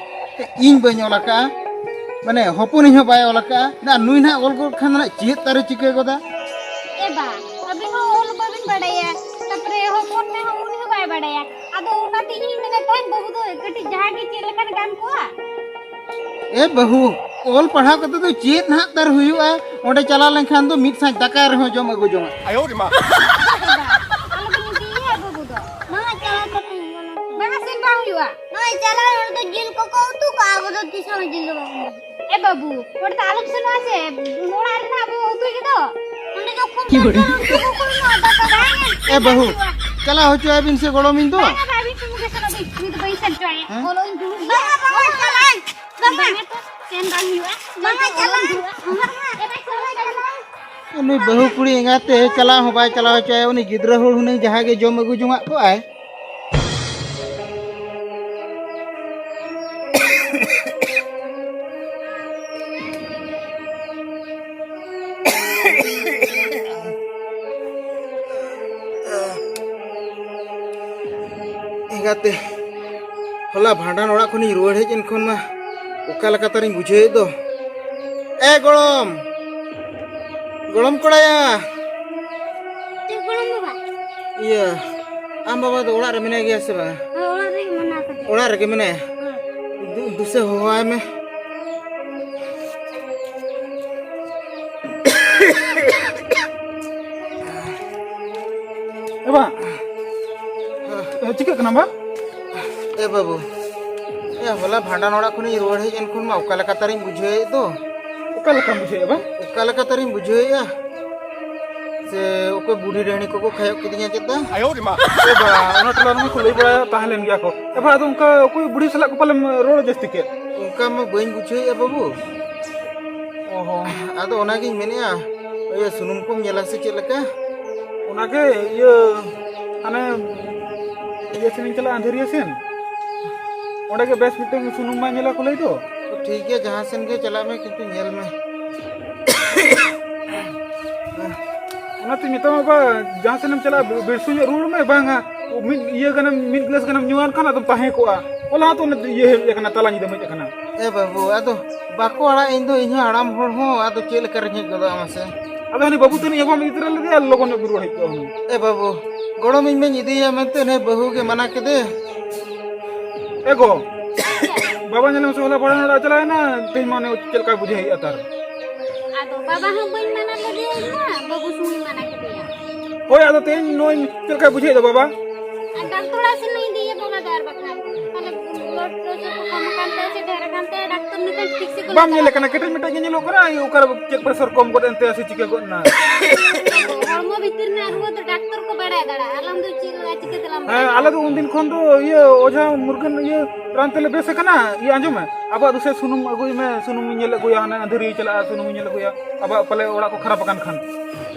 ᱤᱧ ᱵᱟᱹᱧ ᱚᱞ ᱟᱠᱟᱫᱼᱟ, ᱢᱟᱱᱮ ᱦᱚᱯᱚᱱᱤᱧ ᱦᱚᱸ ᱵᱟᱭ ᱚᱞ ᱟᱠᱟᱫᱼᱟ᱾ ᱱᱟ-, ᱱᱩᱭ ᱱᱟᱦᱟᱜ ᱚᱞ ᱜᱚᱫ ᱠᱷᱟᱱ ᱫᱚ ᱱᱟᱦᱟᱜ ᱪᱮᱫ ᱛᱟᱨᱮ ᱪᱤᱠᱟᱹ ᱜᱚᱫᱟ? ᱮ ᱵᱟ, ᱟᱹᱵᱤᱱ ᱦᱚᱸ ᱚᱞ ᱵᱟᱹᱵᱤᱱ ᱵᱟᱰᱟᱭᱟ, ᱛᱟᱯᱚᱨᱮ ᱦᱚᱯᱚᱱ ᱢᱮ ᱦᱚᱸ ᱩᱱᱤ ᱦᱚᱸ ᱵᱟᱭ ᱵᱟᱰᱟᱭᱟ᱾ ᱟᱫᱚ ᱚᱱᱟᱛᱮ ᱤᱧ ᱢᱮᱱᱮᱫ ᱛᱟᱦᱮᱸᱫ, ᱵᱟᱹᱵᱩ ᱫᱚ ᱠᱟᱹᱴᱤᱡ ᱡᱟᱦᱟᱸ ᱜᱮ ᱪᱮᱫ ᱞᱮᱠᱷᱟᱱ ᱜᱟᱱ ᱠᱚᱜᱼᱟ᱾ ᱮ ᱵᱟᱹᱦᱩ, ᱚᱞ ᱯᱟᱲᱦᱟᱣ ᱠᱟᱛᱮ ᱫᱚ ᱪᱮᱫ ᱱᱟᱦᱟᱜ ᱛᱟᱨ ᱦᱩᱭᱩᱜᱼᱟ? ᱚᱸᱰᱮ ᱪᱟᱞᱟᱣ ᱞᱮᱱᱠᱷᱟᱱ ᱫᱚ ᱢᱤᱫ ᱥᱟᱸᱡ ᱫᱟᱠᱟ ᱨᱮᱦᱚᱸ ᱡᱚᱢ ᱟᱹᱜᱩ ᱡᱚᱝᱟ᱾ ᱟᱭᱳ ᱨᱮ ᱢᱟ᱾ ᱟᱞᱚᱵᱤᱱ ᱤᱫᱤᱭᱮᱭᱟ ᱵᱟᱹᱵᱩ ᱫᱚ᱾ ᱵᱟᱝᱟ, ᱪᱟᱞᱟᱣ ᱠᱟᱛᱮ ᱦᱩᱭᱩᱜᱼᱟ᱾ ᱵᱟᱝᱟ, ᱥᱮᱱ ᱵᱟᱝ ᱦᱩᱭᱩᱜᱼᱟ᱾ ᱱᱚᱜᱼᱚᱭ ᱪᱟᱞᱟᱣ ᱦᱚᱲ ᱫᱚ ᱡᱤᱞ ᱠᱚᱠᱚ ᱩᱛᱩ ᱠᱚᱣᱟ, ᱟᱵᱚ ᱫᱚ ᱛᱤᱥ ᱦᱚᱸ ᱡᱤᱞ ᱫᱚ ᱵᱟᱵᱚᱱ ᱩᱛᱩ ᱠᱚᱣᱟ᱾ ᱮ ᱵᱟᱹᱵᱩ, ᱚᱸᱰᱮ ᱫᱚ ᱟᱞᱚᱢ ᱥᱮᱱᱚᱜᱼᱟ ᱥᱮ, ᱚᱲᱟᱜ ᱨᱮᱱᱟᱜ ᱟᱵᱚ ᱩᱛᱩᱭ ᱜᱮᱫᱚ᱾ ᱚᱸᱰᱮ ᱫᱚ ᱠᱷᱩᱵ ᱡᱳᱨ ᱩᱛᱩ ᱠᱚᱠᱚ ᱮᱢᱚᱜᱼᱟ, ᱫᱟᱠᱟ ᱵᱟᱝ ᱮᱢ ᱮ ᱵᱟᱹᱦᱩ, ᱪᱟᱞᱟᱣ ᱦᱚᱪᱚᱣᱟᱭ ᱵᱤᱱ ᱥᱮ ᱜᱚᱲᱚᱢᱤᱧ ᱫᱚ᱾ ᱵᱟᱝᱟ, ᱵᱟᱝᱟ, ᱟᱹᱵᱤᱱ ᱥᱩᱢᱩᱝ ᱜᱮ ᱥᱮᱱᱚᱜ ᱵᱤᱱ, ᱩᱱᱤ ᱫᱚ ᱵᱟᱹᱧ ᱥᱮᱱ ᱦᱚᱪᱚᱣᱟᱭᱟ᱾ ᱦᱮᱸ? ᱚᱞᱚᱜ ᱤᱧ ᱫᱩᱲᱩᱵ ᱜᱮᱭᱟ᱾ ᱵᱟᱝᱟ, ᱵᱟᱝᱟ, ᱪᱟᱞᱟᱜ ᱟᱹᱧ᱾ ᱵᱟᱝᱟ᱾ ᱵᱟᱝᱟ, ᱪᱮᱫ ᱮᱢ ᱵᱟᱝ ᱦᱩᱭᱩᱜᱼᱟ? ᱵᱟᱝᱟ, ᱪᱟᱞᱟᱜ ᱟᱹᱧ᱾ ᱱᱩᱭ ᱵᱟᱹᱦᱩ ᱠᱩᱲᱤ ᱮᱸᱜᱟᱛᱮ ᱪᱟᱞᱟᱣ ᱦᱚᱸ ᱵᱟᱭ ᱪᱟᱞᱟᱣ ᱦᱚᱪᱚᱣᱟᱭᱟ, ᱩᱱᱤ ᱜᱤᱫᱽᱨᱟᱹ ᱦᱚᱲ ᱦᱩᱱᱟᱹᱝ ᱡᱟᱦᱟᱸ ᱜᱮ ᱡᱚᱢ ᱟᱹᱜᱩ ᱡᱚᱝᱟᱜ ᱠᱚᱜᱼᱟᱭ᱾ ᱮᱸᱜᱟᱛᱮ, ᱦᱚᱞᱟ ᱵᱷᱟᱸᱰᱟᱱ ᱚᱲᱟᱜ ᱠᱷᱚᱱᱤᱧ ᱨᱩᱣᱟᱹᱲ ᱦᱮᱡ ᱮᱱ ᱠᱷᱚᱱ ᱢᱟ ᱚᱠᱟ ᱞᱮᱠᱟ ᱛᱟᱨᱤᱧ ᱵᱩᱡᱷᱟᱹᱣᱮᱫ ᱫᱚ᱾ ᱮ ᱜᱚᱲᱚᱢ, ᱜᱚᱲᱚᱢ ᱠᱚᱲᱟᱭᱟ᱾ ᱪᱮᱫ ᱜᱚᱲᱚᱢ ᱵᱟᱵᱟ? ᱤᱭᱟᱹ, ᱟᱢ ᱵᱟᱵᱟ ᱫᱚ ᱚᱲᱟᱜ ᱨᱮ ᱢᱮᱱᱟᱭ ᱜᱮᱭᱟ ᱥᱮ ᱵᱟᱝ? ᱦᱳᱭ, ᱚᱲᱟᱜ ᱨᱮᱜᱮ ᱢᱮᱱᱟᱭ ᱟᱠᱟᱫᱮᱭᱟ᱾ ᱚᱲᱟᱜ ᱨᱮᱜᱮ ᱢᱮᱱᱟᱭᱟ? ᱦᱳᱭ᱾ ᱫᱩ-, ᱫᱩᱥᱮ ᱦᱚᱦᱚᱣᱟᱭ ᱢᱮ᱾ ᱮ ᱵᱟ, ᱮ, ᱪᱤᱠᱟᱹᱜ ᱠᱟᱱᱟ ᱵᱟ? ᱮ ᱵᱟᱹᱵᱩ, ᱮ, ᱦᱚᱞᱟ ᱵᱷᱟᱸᱰᱟᱱ ᱚᱲᱟᱜ ᱠᱷᱚᱱᱤᱧ ᱨᱩᱣᱟᱹᱲ ᱦᱮᱡ ᱮᱱ ᱠᱷᱚᱱ ᱢᱟ ᱚᱠᱟ ᱞᱮᱠᱟ ᱛᱟᱨᱤᱧ ᱵᱩᱡᱷᱟᱹᱣᱮᱫ ᱫᱚ᱾ ᱚᱠᱟ ᱞᱮᱠᱟᱢ ᱵᱩᱡᱷᱟᱹᱣᱮᱫᱼᱟ ᱵᱟ? ᱚᱠᱟ ᱞᱮᱠᱟ ᱛᱟᱨᱤᱧ ᱵᱩᱡᱷᱟᱹᱣᱮᱫᱼᱟ᱾ ᱥᱮ ᱚᱠᱚᱭ ᱵᱩᱰᱷᱤ ᱰᱟᱹᱦᱤ ᱠᱚᱠᱚ ᱠᱷᱟᱭᱚᱜ ᱠᱤᱫᱤᱧᱟ ᱪᱮᱛᱟ? ᱮ ᱵᱟ, ᱚᱱᱟ ᱴᱚᱞᱟ ᱨᱮᱢᱟ ᱠᱚ ᱞᱟᱹᱭ ᱵᱟᱲᱟ ᱛᱟᱦᱮᱸ ᱞᱮᱱ ᱜᱮᱭᱟ ᱠᱚ᱾ ᱮ ᱵᱟ, ᱟᱫᱚ ᱚᱱᱠᱟ ᱚᱠᱚᱭ ᱵᱩᱰᱷᱤ ᱥᱟᱞᱟᱜ ᱠᱚ ᱯᱟᱞᱮᱢ ᱨᱚᱲ ᱡᱟᱹᱥᱛᱤ ᱠᱮᱫ? ᱚᱱᱠᱟ ᱢᱟ ᱵᱟᱹᱧ ᱵᱩᱡᱷᱟᱹᱣᱮᱫᱼᱟ ᱵᱟᱹᱵᱩ᱾ ᱚ ᱦᱚᱸ᱾ ᱟᱫᱚ ᱚᱱᱟᱜᱤᱧ ᱢᱮᱱᱮᱫᱼᱟ, ᱤᱭᱟᱹ ᱥᱩᱱᱩᱢ ᱠᱚᱢ ᱧᱮᱞᱟ ᱥᱮ ᱪᱮᱫ ᱞᱮᱠᱟ? ᱚᱱᱟᱜᱮ ᱤᱭᱟᱹ ᱦᱟᱱᱮ ᱤᱭᱟᱹ ᱥᱮᱱᱤᱧ ᱪᱟᱞᱟᱜᱼᱟ, ᱟᱸᱫᱷᱟᱹᱨᱤᱭᱟᱹ ᱥᱮᱱ᱾ ᱚᱸᱰᱮ ᱜᱮ ᱵᱮᱥ ᱢᱤᱫᱴᱟᱝ ᱥᱩᱱᱩᱢ ᱢᱟ ᱧᱮᱞᱟ ᱠᱚ ᱞᱟᱹᱭ ᱫᱚ᱾ ᱴᱷᱤᱠ ᱜᱮᱭᱟ, ᱡᱟᱦᱟᱸ ᱥᱮᱱ ᱜᱮ ᱪᱟᱞᱟᱜ ᱢᱮ, ᱠᱤᱱᱛᱩ ᱧᱮᱞ ᱢᱮ᱾ ᱚᱱᱟᱛᱮᱧ ᱢᱮᱛᱟᱢᱟ ᱵᱟ, ᱡᱟᱦᱟᱸ ᱥᱮᱱᱮᱢ ᱪᱟᱞᱟᱜᱼᱟ, ᱵᱤᱨᱥᱩ ᱧᱚᱜ ᱨᱩᱣᱟᱹᱲ ᱢᱮ, ᱵᱟᱝᱟ ᱢᱤᱫ ᱤᱭᱟᱹ ᱜᱟᱱᱮᱢ, ᱢᱤᱫ ᱜᱞᱟᱥ ᱜᱟᱱᱮᱢ ᱧᱩᱣᱟᱱ ᱠᱷᱟᱱ ᱟᱫᱚᱢ ᱛᱟᱦᱮᱸ ᱠᱚᱜᱼᱟ᱾ ᱚᱱᱟ ᱦᱚᱸᱛᱚ ᱚᱱᱮ ᱤᱭᱟᱹ ᱦᱮᱡ ᱟᱠᱟᱱᱟ, ᱛᱟᱞᱟ ᱧᱤᱫᱟᱹᱢ ᱦᱮᱡ ᱟᱠᱟᱱᱟ᱾ ᱮ ᱵᱟᱹᱵᱩ, ᱟᱫᱚ ᱵᱟᱠᱚ ᱟᱲᱟᱜ ᱤᱧ ᱫᱚ, ᱤᱧ ᱦᱚᱸ ᱦᱟᱲᱟᱢ ᱦᱚᱲ ᱦᱚᱸ, ᱟᱫᱚ ᱪᱮᱫ ᱞᱮᱠᱟ ᱨᱮᱸᱜᱮᱡ ᱜᱚᱫᱚᱜᱼᱟ ᱢᱟᱥᱮ? ᱟᱫᱚ ᱦᱟᱹᱱᱤ ᱵᱟᱹᱵᱩ ᱛᱟᱹᱱᱤᱡ ᱦᱚᱸ ᱵᱟᱢ ᱤᱫᱤ ᱛᱚᱨᱟ ᱞᱮᱫᱮᱭᱟ, ᱞᱚᱜᱚᱱ ᱧᱚᱜ ᱵᱤᱱ ᱨᱩᱣᱟᱹᱲ ᱦᱮᱡ ᱠᱚᱜᱼᱟ ᱦᱩᱱᱟᱹᱝ᱾ ᱮ ᱵᱟᱹᱵᱩ, ᱜᱚᱲᱚᱢᱤᱧ ᱢᱟᱧ ᱤᱫᱤᱭᱮᱭᱟ ᱢᱮᱱᱛᱮ ᱱᱮ ᱵᱟᱹᱦᱩ ᱜᱮ ᱢᱟᱱᱟ ᱠᱮᱫᱮ᱾ ᱮ ᱜᱚ, ᱵᱟᱵᱟ ᱧᱮᱞ ᱢᱮᱥᱮ, ᱦᱚᱞᱟ ᱵᱷᱟᱸᱰᱟᱱ ᱚᱲᱟᱜ ᱪᱟᱞᱟᱣ ᱮᱱᱟ, ᱛᱮᱦᱮᱧ ᱢᱟ ᱚᱱᱮ ᱪᱮᱫ ᱞᱮᱠᱟᱭ ᱵᱩᱡᱷᱟᱹᱣᱮᱫᱼᱟ ᱛᱟᱨ᱾ ᱟᱫᱚ ᱵᱟᱵᱟ ᱦᱚᱸ ᱵᱟᱹᱧ ᱢᱟᱱᱟ ᱞᱮᱫᱮᱭᱟ ᱤᱧ ᱢᱟ, ᱵᱟᱹᱵᱩ ᱥᱩᱢᱩᱝ ᱤᱧ ᱢᱟᱱᱟ ᱠᱮᱫᱮᱭᱟ᱾ ᱦᱳᱭ, ᱟᱫᱚ ᱛᱮᱦᱮᱧ ᱱᱚᱜᱼᱚᱭ ᱪᱮᱫ ᱞᱮᱠᱟᱭ ᱵᱩᱡᱷᱟᱹᱣᱮᱫᱟ ᱵᱟᱵᱟ? ᱟᱨ ᱰᱟᱠᱛᱚᱨ ᱚᱲᱟᱜ ᱥᱮᱱ ᱤᱧ ᱤᱫᱤᱭᱮᱭᱟ ᱵᱟᱵᱟ ᱫᱚ, ᱟᱨ ᱵᱟᱠᱷᱟᱱ ᱛᱟᱦᱞᱮ blood pressure ᱠᱚ ᱠᱚᱢ ᱟᱠᱟᱱ ᱛᱟᱭᱟ ᱥᱮ ᱰᱷᱮᱨ ᱟᱠᱟᱱ ᱛᱟᱭᱟ, ᱰᱟᱠᱛᱚᱨ ᱱᱤᱛᱚᱜ ᱴᱷᱤᱠ ᱥᱮ ᱠᱚ ᱵᱟᱢ ᱢᱮᱛᱟ ᱧᱮᱞᱮ ᱠᱟᱱᱟ, ᱠᱮᱴᱮᱡ ᱢᱮᱴᱮᱡ ᱜᱮ ᱧᱮᱞᱚᱜ ᱠᱟᱱᱟ, ᱚᱠᱟᱨᱮ ᱪᱮᱫ pressure ᱠᱚᱢ ᱜᱚᱫ ᱮᱱ ᱛᱟᱭᱟ ᱥᱮ ᱪᱤᱠᱟᱹ ᱜᱚᱫ ᱮᱱᱟ? ᱦᱚᱲᱢᱚ ᱵᱷᱤᱛᱤᱨ ᱨᱮᱱᱟᱜ ᱨᱩᱣᱟᱹ ᱫᱚ ᱰᱟᱠᱛᱚᱨ ᱠᱚ ᱵᱟᱲᱟᱭ ᱫᱟᱲᱮᱭᱟᱜᱼᱟ, ᱟᱞᱟᱝ ᱫᱚ ᱪᱮᱫ ᱞᱮᱠᱟ ᱪᱤᱠᱟᱹ ᱛᱮᱞᱟᱝ ᱦᱮᱸ, ᱵᱟᱲᱟᱭᱟ? ᱟᱞᱮ ᱫᱚ ᱩᱱᱫᱤᱱ ᱠᱷᱚᱱ ᱫᱚ ᱤᱭᱟᱹ ᱚᱡᱷᱟ ᱢᱩᱨᱜᱟᱹᱱ ᱤᱭᱟᱹ ᱨᱟᱱ ᱛᱮᱞᱮ ᱵᱮᱥ ᱟᱠᱟᱱᱟ᱾ ᱤᱭᱟᱹ ᱟᱸᱡᱚᱢ ᱢᱮ, ᱟᱵᱚᱣᱟᱜ ᱫᱚ ᱥᱮ ᱥᱩᱱᱩᱢ ᱟᱹᱜᱩᱭ ᱢᱮ, ᱥᱩᱱᱩᱢ ᱤᱧ ᱧᱮᱞ ᱟᱹᱜᱩᱭᱟ, ᱦᱟᱱᱮ ᱟᱹᱫᱷᱟᱹᱨᱤ ᱪᱟᱞᱟᱜᱼᱟ, ᱥᱩᱱᱩᱢ ᱤᱧ ᱧᱮᱞ ᱟᱹᱜᱩᱭᱟ, ᱟᱵᱚᱣᱟᱜ ᱯᱟᱞᱮ ᱚᱲᱟᱜ ᱠᱚ ᱠᱷᱟᱨᱟᱯ ᱟᱠᱟᱱ ᱠᱷᱟᱱ᱾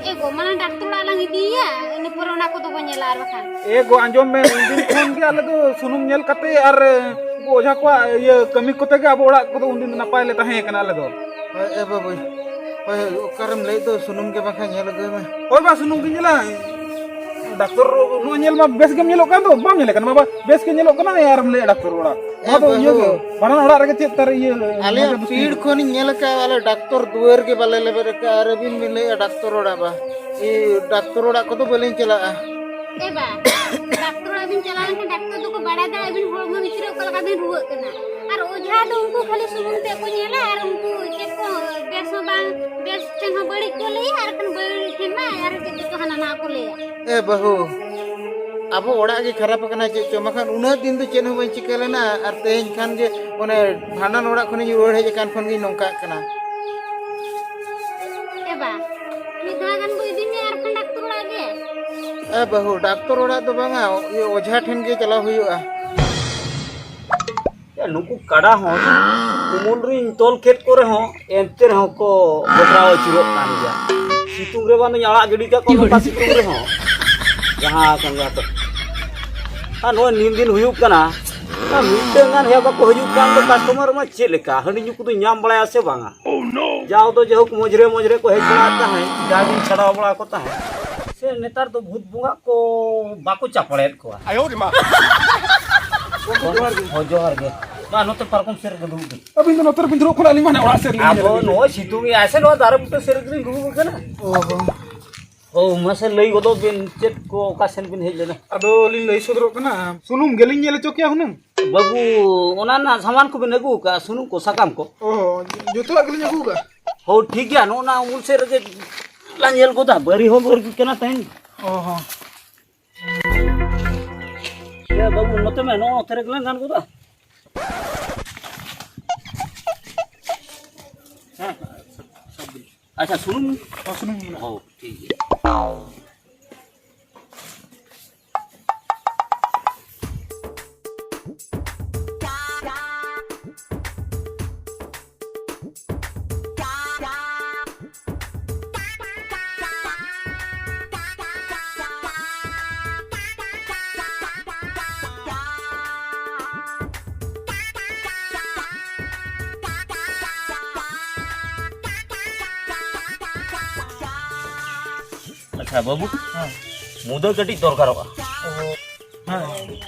ᱮ ᱜᱚ, ᱢᱟᱲᱟᱝ ᱰᱟᱠᱛᱚᱨ ᱚᱲᱟᱜ ᱞᱟᱝ ᱤᱫᱤᱭᱮᱭᱟ, ᱤᱱᱟᱹ ᱯᱚᱨᱮ ᱚᱱᱟ ᱠᱚᱫᱚ ᱵᱚᱱ ᱧᱮᱞᱟ ᱟᱨ ᱵᱟᱠᱷᱟᱱ᱾ ᱮ ᱜᱚ, ᱟᱸᱡᱚᱢ ᱢᱮ, ᱩᱱᱫᱤᱱ ᱠᱷᱚᱱ ᱜᱮ ᱟᱞᱮ ᱫᱚ ᱥᱩᱱᱩᱢ ᱧᱮᱞ ᱠᱟᱛᱮ ᱟᱨ ᱩᱱᱠᱩ ᱚᱡᱷᱟ ᱠᱚᱣᱟᱜ ᱤᱭᱟᱹ ᱠᱟᱹᱢᱤ ᱠᱚᱛᱮ ᱜᱮ ᱟᱵᱚ ᱚᱲᱟᱜ ᱠᱚᱫᱚ ᱩᱱᱫᱤᱱ ᱫᱚ ᱱᱟᱯᱟᱭ ᱞᱮ ᱛᱟᱦᱮᱸ ᱠᱟᱱᱟ ᱟᱞᱮ ᱫᱚ᱾ ᱦᱳᱭ, ᱮ ᱵᱟᱹᱵᱩ, ᱦᱳᱭ, ᱦᱳᱭ, ᱚᱠᱟᱨᱮᱢ ᱞᱟᱹᱭᱮᱫ ᱫᱚ ᱥᱩᱱᱩᱢ ᱜᱮ ᱵᱟᱠᱷᱟᱱ ᱧᱮᱞ ᱟᱹᱜᱩᱭ ᱢᱮ᱾ ᱦᱳᱭ ᱵᱟ, ᱥᱩᱱᱩᱢ ᱜᱮ ᱧᱮᱞᱟ᱾ ᱰᱟᱠᱛᱚᱨ ᱱᱚᱣᱟ ᱧᱮᱞ ᱢᱟ ᱵᱮᱥ ᱜᱮᱢ ᱧᱮᱞᱚᱜ ᱠᱟᱱ ᱫᱚ, ᱵᱟᱢ ᱧᱮᱞᱮ ᱠᱟᱱᱟ ᱵᱟᱵᱟ? ᱵᱮᱥ ᱜᱮ ᱧᱮᱞᱚᱜ ᱠᱟᱱᱟ, ᱟᱨᱮᱢ ᱞᱟᱹᱭᱟ ᱰᱟᱠᱛᱚᱨ ᱚᱲᱟᱜ᱾ ᱦᱮᱸ ᱱᱚᱣᱟ ᱫᱚ ᱤᱭᱟᱹ ᱵᱟᱹᱵᱩ᱾ ᱜᱮ, ᱵᱷᱟᱸᱰᱟᱱ ᱚᱲᱟᱜ ᱨᱮᱜᱮ ᱪᱮᱫ ᱛᱟᱨ ᱤᱭᱟᱹ ᱟᱞᱮᱭᱟᱜ ᱢᱚᱡᱟ ᱫᱚ ᱯᱤᱲ ᱠᱷᱚᱱᱤᱧ ᱧᱮᱞ ᱟᱠᱟᱫᱼᱟ, ᱟᱞᱮ ᱰᱟᱠᱛᱚᱨ ᱫᱩᱣᱟᱹᱨ ᱜᱮ ᱵᱟᱞᱮ ᱞᱮᱵᱮᱫ ᱟᱠᱟᱫᱼᱟ, ᱟᱨ ᱟᱹᱵᱤᱱ ᱵᱤᱱ ᱞᱟᱹᱭᱮᱫᱼᱟ ᱰᱟᱠᱛᱚᱨ ᱚᱲᱟᱜ ᱵᱟ᱾ ᱤ, ᱰᱟᱠᱛᱚᱨ ᱚᱲᱟᱜ ᱠᱚᱫᱚ ᱵᱟᱹᱞᱤᱧ ᱪᱟᱞᱟᱜᱼᱟ᱾ ᱮ ᱵᱟ, ᱰᱟᱠᱛᱚᱨ ᱚᱲᱟᱜ ᱵᱤᱱ ᱪᱟᱞᱟᱣ ᱞᱮᱱᱠᱷᱟᱱ ᱰᱟᱠᱛᱚᱨ ᱫᱚᱠᱚ ᱵᱟᱲᱟᱭ ᱫᱟ ᱟᱹᱵᱤᱱ ᱦᱚᱲᱢᱚ ᱵᱷᱤᱛᱤᱨ ᱨᱮ ᱚᱠᱟ ᱞᱮᱠᱟ ᱵᱤᱱ ᱨᱩᱣᱟᱹᱜ ᱠᱟᱱᱟ᱾ ᱟᱨ ᱚᱡᱷᱟ ᱫᱚ ᱩᱱᱠᱩ ᱠᱷᱟᱹᱞᱤ ᱥᱩᱱᱩᱢ ᱛᱮ ᱠᱚ ᱧᱮᱞᱟ ᱟᱨ ᱩᱱᱠᱩ ᱪᱮᱫ ᱠᱚ ᱵᱮᱥ ᱦᱚᱸ ᱵᱟᱝ, ᱵᱮᱥ ᱴᱷᱮᱱ ᱦᱚᱸ ᱵᱟᱹᱲᱤᱡ ᱠᱚ ᱞᱟᱹᱭᱟ ᱟᱨ ᱠᱷᱟᱱ ᱵᱟᱹᱲᱤᱡ ᱴᱷᱮᱱ ᱢᱟ ᱟᱨ ᱪᱮᱫ ᱠᱚ ᱦᱟᱱᱟ ᱱᱟᱣᱟ ᱠᱚ ᱞᱟᱹᱭᱟ᱾ ᱮ ᱵᱟᱹᱦᱩ, ᱟᱵᱚ ᱚᱲᱟᱜ ᱜᱮ ᱠᱷᱟᱨᱟᱯ ᱟᱠᱟᱱᱟ ᱪᱮᱫ ᱪᱚ, ᱵᱟᱠᱷᱟᱱ ᱩᱱᱟᱹᱜ ᱫᱤᱱ ᱫᱚ ᱪᱮᱫ ᱦᱚᱸ ᱵᱟᱹᱧ ᱪᱤᱠᱟᱹ ᱞᱮᱱᱟ, ᱟᱨ ᱛᱮᱦᱮᱧ ᱠᱷᱟᱱ ᱜᱮ ᱚᱱᱮ ᱵᱷᱟᱸᱰᱟᱱ ᱚᱲᱟᱜ ᱠᱷᱚᱱᱤᱧ ᱨᱩᱣᱟᱹᱲ ᱦᱮᱡ ᱟᱠᱟᱱ ᱠᱷᱚᱱ ᱜᱤᱧ ᱱᱚᱝᱠᱟᱜ ᱠᱟᱱᱟ᱾ ᱮ ᱵᱟ, ᱢᱤᱫ ᱫᱷᱟᱣ ᱜᱟᱱ ᱵᱚ ᱤᱫᱤ ᱢᱮᱭᱟ ᱟᱨ ᱮ ᱵᱟᱹᱦᱩ, ᱰᱟᱠᱛᱚᱨ ᱚᱲᱟᱜ ᱫᱚ ᱵᱟᱝᱟ, ᱤᱭᱟᱹ, ᱚᱡᱷᱟ ᱴᱷᱮᱱ ᱜᱮ ᱪᱟᱞᱟᱣ ᱦᱩᱭᱩᱜᱼᱟ᱾ ᱭᱟ, ᱱᱩᱠᱩ ᱠᱟᱰᱟ ᱦᱚᱸ ᱩᱢᱩᱞ ᱨᱤᱧ ᱛᱚᱞ ᱠᱮᱫ ᱠᱚ ᱨᱮᱦᱚᱸ, ᱮᱱᱛᱮ ᱨᱮᱦᱚᱸ ᱠᱚ ᱵᱚᱰᱨᱟᱣ ᱟᱹᱪᱩᱨᱚᱜ ᱠᱟᱱ ᱜᱮᱭᱟ᱾ ᱥᱤᱛᱩᱝ ᱨᱮ ᱵᱟᱝ ᱫᱚᱧ ᱟᱲᱟᱜ ᱜᱤᱰᱤ ᱠᱟᱜ ᱠᱚᱣᱟ ᱱᱚᱝᱠᱟ ᱥᱤᱛᱩᱝ ᱨᱮᱦᱚᱸ᱾ ᱡᱟᱦᱟᱸ ᱠᱟᱱ ᱜᱮᱭᱟ ᱛᱚ᱾ ᱟᱨ ᱱᱚᱜᱼᱚᱭ ᱱᱤᱱ ᱫᱤᱱ ᱦᱩᱭᱩᱜ ᱠᱟᱱᱟ, ᱟᱨ ᱢᱤᱫᱴᱟᱝ ᱜᱟᱱ ᱦᱮᱸ ᱵᱟᱠᱚ ᱦᱤᱡᱩᱜ ᱠᱟᱱ ᱫᱚ᱾ ᱠᱟᱥᱴᱚᱢᱟᱨ ᱢᱟ ᱪᱮᱫ ᱞᱮᱠᱟ, ᱦᱟᱺᱰᱤ ᱧᱩ ᱠᱚᱫᱚ ᱧᱟᱢ ᱵᱟᱲᱟᱭᱟ ᱥᱮ ᱵᱟᱝᱟ? ᱡᱟᱣ ᱫᱚ ᱡᱟᱭᱦᱳᱠ ᱢᱚᱡᱽᱨᱮ ᱢᱚᱡᱽᱨᱮ ᱠᱚ ᱦᱮᱡ ᱵᱟᱲᱟᱜ ᱛᱟᱦᱮᱸᱫ, ᱡᱟᱜᱤᱧ ᱪᱷᱟᱰᱟᱣ ᱵᱟᱲᱟ ᱠᱚ ᱛᱟᱦᱮᱸᱫ᱾ ᱥᱮ ᱱᱮᱛᱟᱨ ᱫᱚ ᱵᱷᱩᱛ ᱵᱚᱸᱜᱟ ᱠᱚ ᱵᱟᱠᱚ ᱪᱟᱯᱟᱲᱮᱫ ᱠᱚᱣᱟ᱾ ᱟᱭᱳ ᱨᱮ ᱢᱟ᱾ ᱦᱳᱭ, ᱡᱚᱦᱟᱨ ᱜᱮ᱾ ᱢᱟ, ᱱᱚᱛᱮ ᱯᱟᱨᱠᱚᱢ ᱥᱮᱫ ᱨᱮᱜᱮ ᱫᱩᱲᱩᱵ ᱵᱤᱱ᱾ ᱟᱹᱵᱤᱱ ᱫᱚ ᱱᱚᱛᱮ ᱨᱮᱵᱤᱱ ᱫᱩᱲᱩᱵ ᱠᱟᱱᱟ, ᱟᱹᱞᱤᱧ ᱢᱟ ᱦᱟᱱᱮ ᱚᱲᱟᱜ ᱥᱮᱫ ᱨᱮᱞᱤᱧ ᱟᱫᱚ ᱧᱮᱞ ᱵᱤᱱ᱾ ᱱᱚᱜᱼᱚᱭ ᱥᱤᱛᱩᱝ ᱮᱜᱼᱟᱭ ᱥᱮ, ᱱᱚᱣᱟ ᱫᱟᱨᱮ ᱵᱩᱴᱟᱹ ᱥᱮᱫ ᱨᱮᱜᱮᱞᱤᱧ ᱫᱩᱲᱩᱵ ᱟᱠᱟᱱᱟ᱾ ᱚ ᱦᱚᱸ᱾ ᱦᱳ, ᱢᱟᱥᱮ ᱞᱟᱹᱭ ᱜᱚᱫᱚᱜ ᱵᱤᱱ, ᱪᱮᱫ ᱠᱚ, ᱚᱠᱟ ᱥᱮᱱ ᱵᱤᱱ ᱦᱮᱡ ᱞᱮᱱᱟ? ᱟᱫᱚ ᱞᱤᱧ ᱞᱟᱹᱭ ᱥᱚᱫᱚᱨᱚᱜ ᱠᱟᱱᱟ, ᱥᱩᱱᱩᱢ ᱜᱮᱞᱤᱧ ᱧᱮᱞ ᱦᱚᱪᱚ ᱠᱮᱭᱟ ᱦᱩᱱᱟᱹᱝ᱾ ᱵᱟᱹᱵᱩ, ᱚᱱᱟ ᱨᱮᱱᱟᱜ ᱥᱟᱢᱟᱱ ᱠᱚᱵᱤᱱ ᱟᱹᱜᱩ ᱟᱠᱟᱫᱼᱟ, ᱥᱩᱱᱩᱢ ᱠᱚ, ᱥᱟᱠᱟᱢ ᱠᱚ? ᱚ ᱦᱚᱸ, ᱡᱚᱛᱚᱣᱟᱜ ᱜᱮᱞᱤᱧ ᱟᱹᱜᱩ ᱟᱠᱟᱫᱼᱟ᱾ ᱦᱳ, ᱴᱷᱤᱠ ᱜᱮᱭᱟ, ᱱᱚᱜᱼᱚ ᱱᱟ ᱩᱢᱩᱞ ᱥᱮᱫ ᱨᱮᱜᱮ ᱞᱟᱝ ᱧᱮᱞ ᱜᱚᱫᱟ, ᱵᱟᱹᱨᱤ ᱦᱚᱸ ᱵᱟᱹᱨᱤ ᱠᱟᱱᱟ ᱛᱮᱦᱮᱧ᱾ ᱚ ᱦᱚᱸ᱾ ᱮ ᱵᱟᱹᱵᱩ, ᱱᱚᱛᱮ ᱢᱮ, ᱱᱚᱜᱼᱚ ᱱᱚᱛᱮ ᱨᱮᱜᱮ ᱞᱟᱝ ᱜᱟᱱ ᱜᱚᱫᱟ᱾ ᱦᱮᱸ, ᱟᱪᱪᱷᱟ, ᱥᱩᱱᱩᱢ? ᱦᱚᱸ, ᱥᱩᱱᱩᱢ ᱢᱮᱱᱟᱜᱼᱟ᱾ ᱦᱳ, ᱴᱷᱤᱠ ᱜᱮᱭᱟ᱾ ᱟᱪᱪᱷᱟ ᱵᱟᱹᱵᱩ, ᱦᱮᱸ᱾ ᱢᱩᱫᱟᱹ ᱠᱟᱹᱴᱤᱡ ᱫᱚᱨᱠᱟᱨᱚᱜᱼᱟ᱾ ᱚ, ᱦᱮᱸ᱾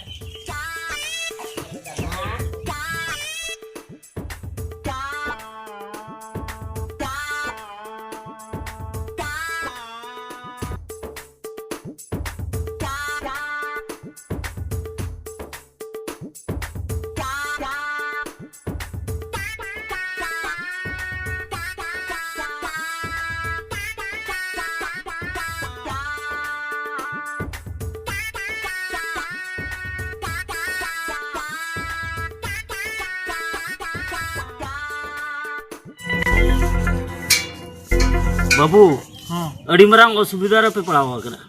ᱵᱟᱹᱵᱩ, ᱦᱮᱸ᱾ ᱟᱹᱰᱤ ᱢᱟᱨᱟᱝ ᱚᱥᱩᱵᱤᱫᱷᱟ ᱨᱮᱯᱮ ᱯᱟᱲᱟᱣ ᱟᱠᱟᱱᱟ᱾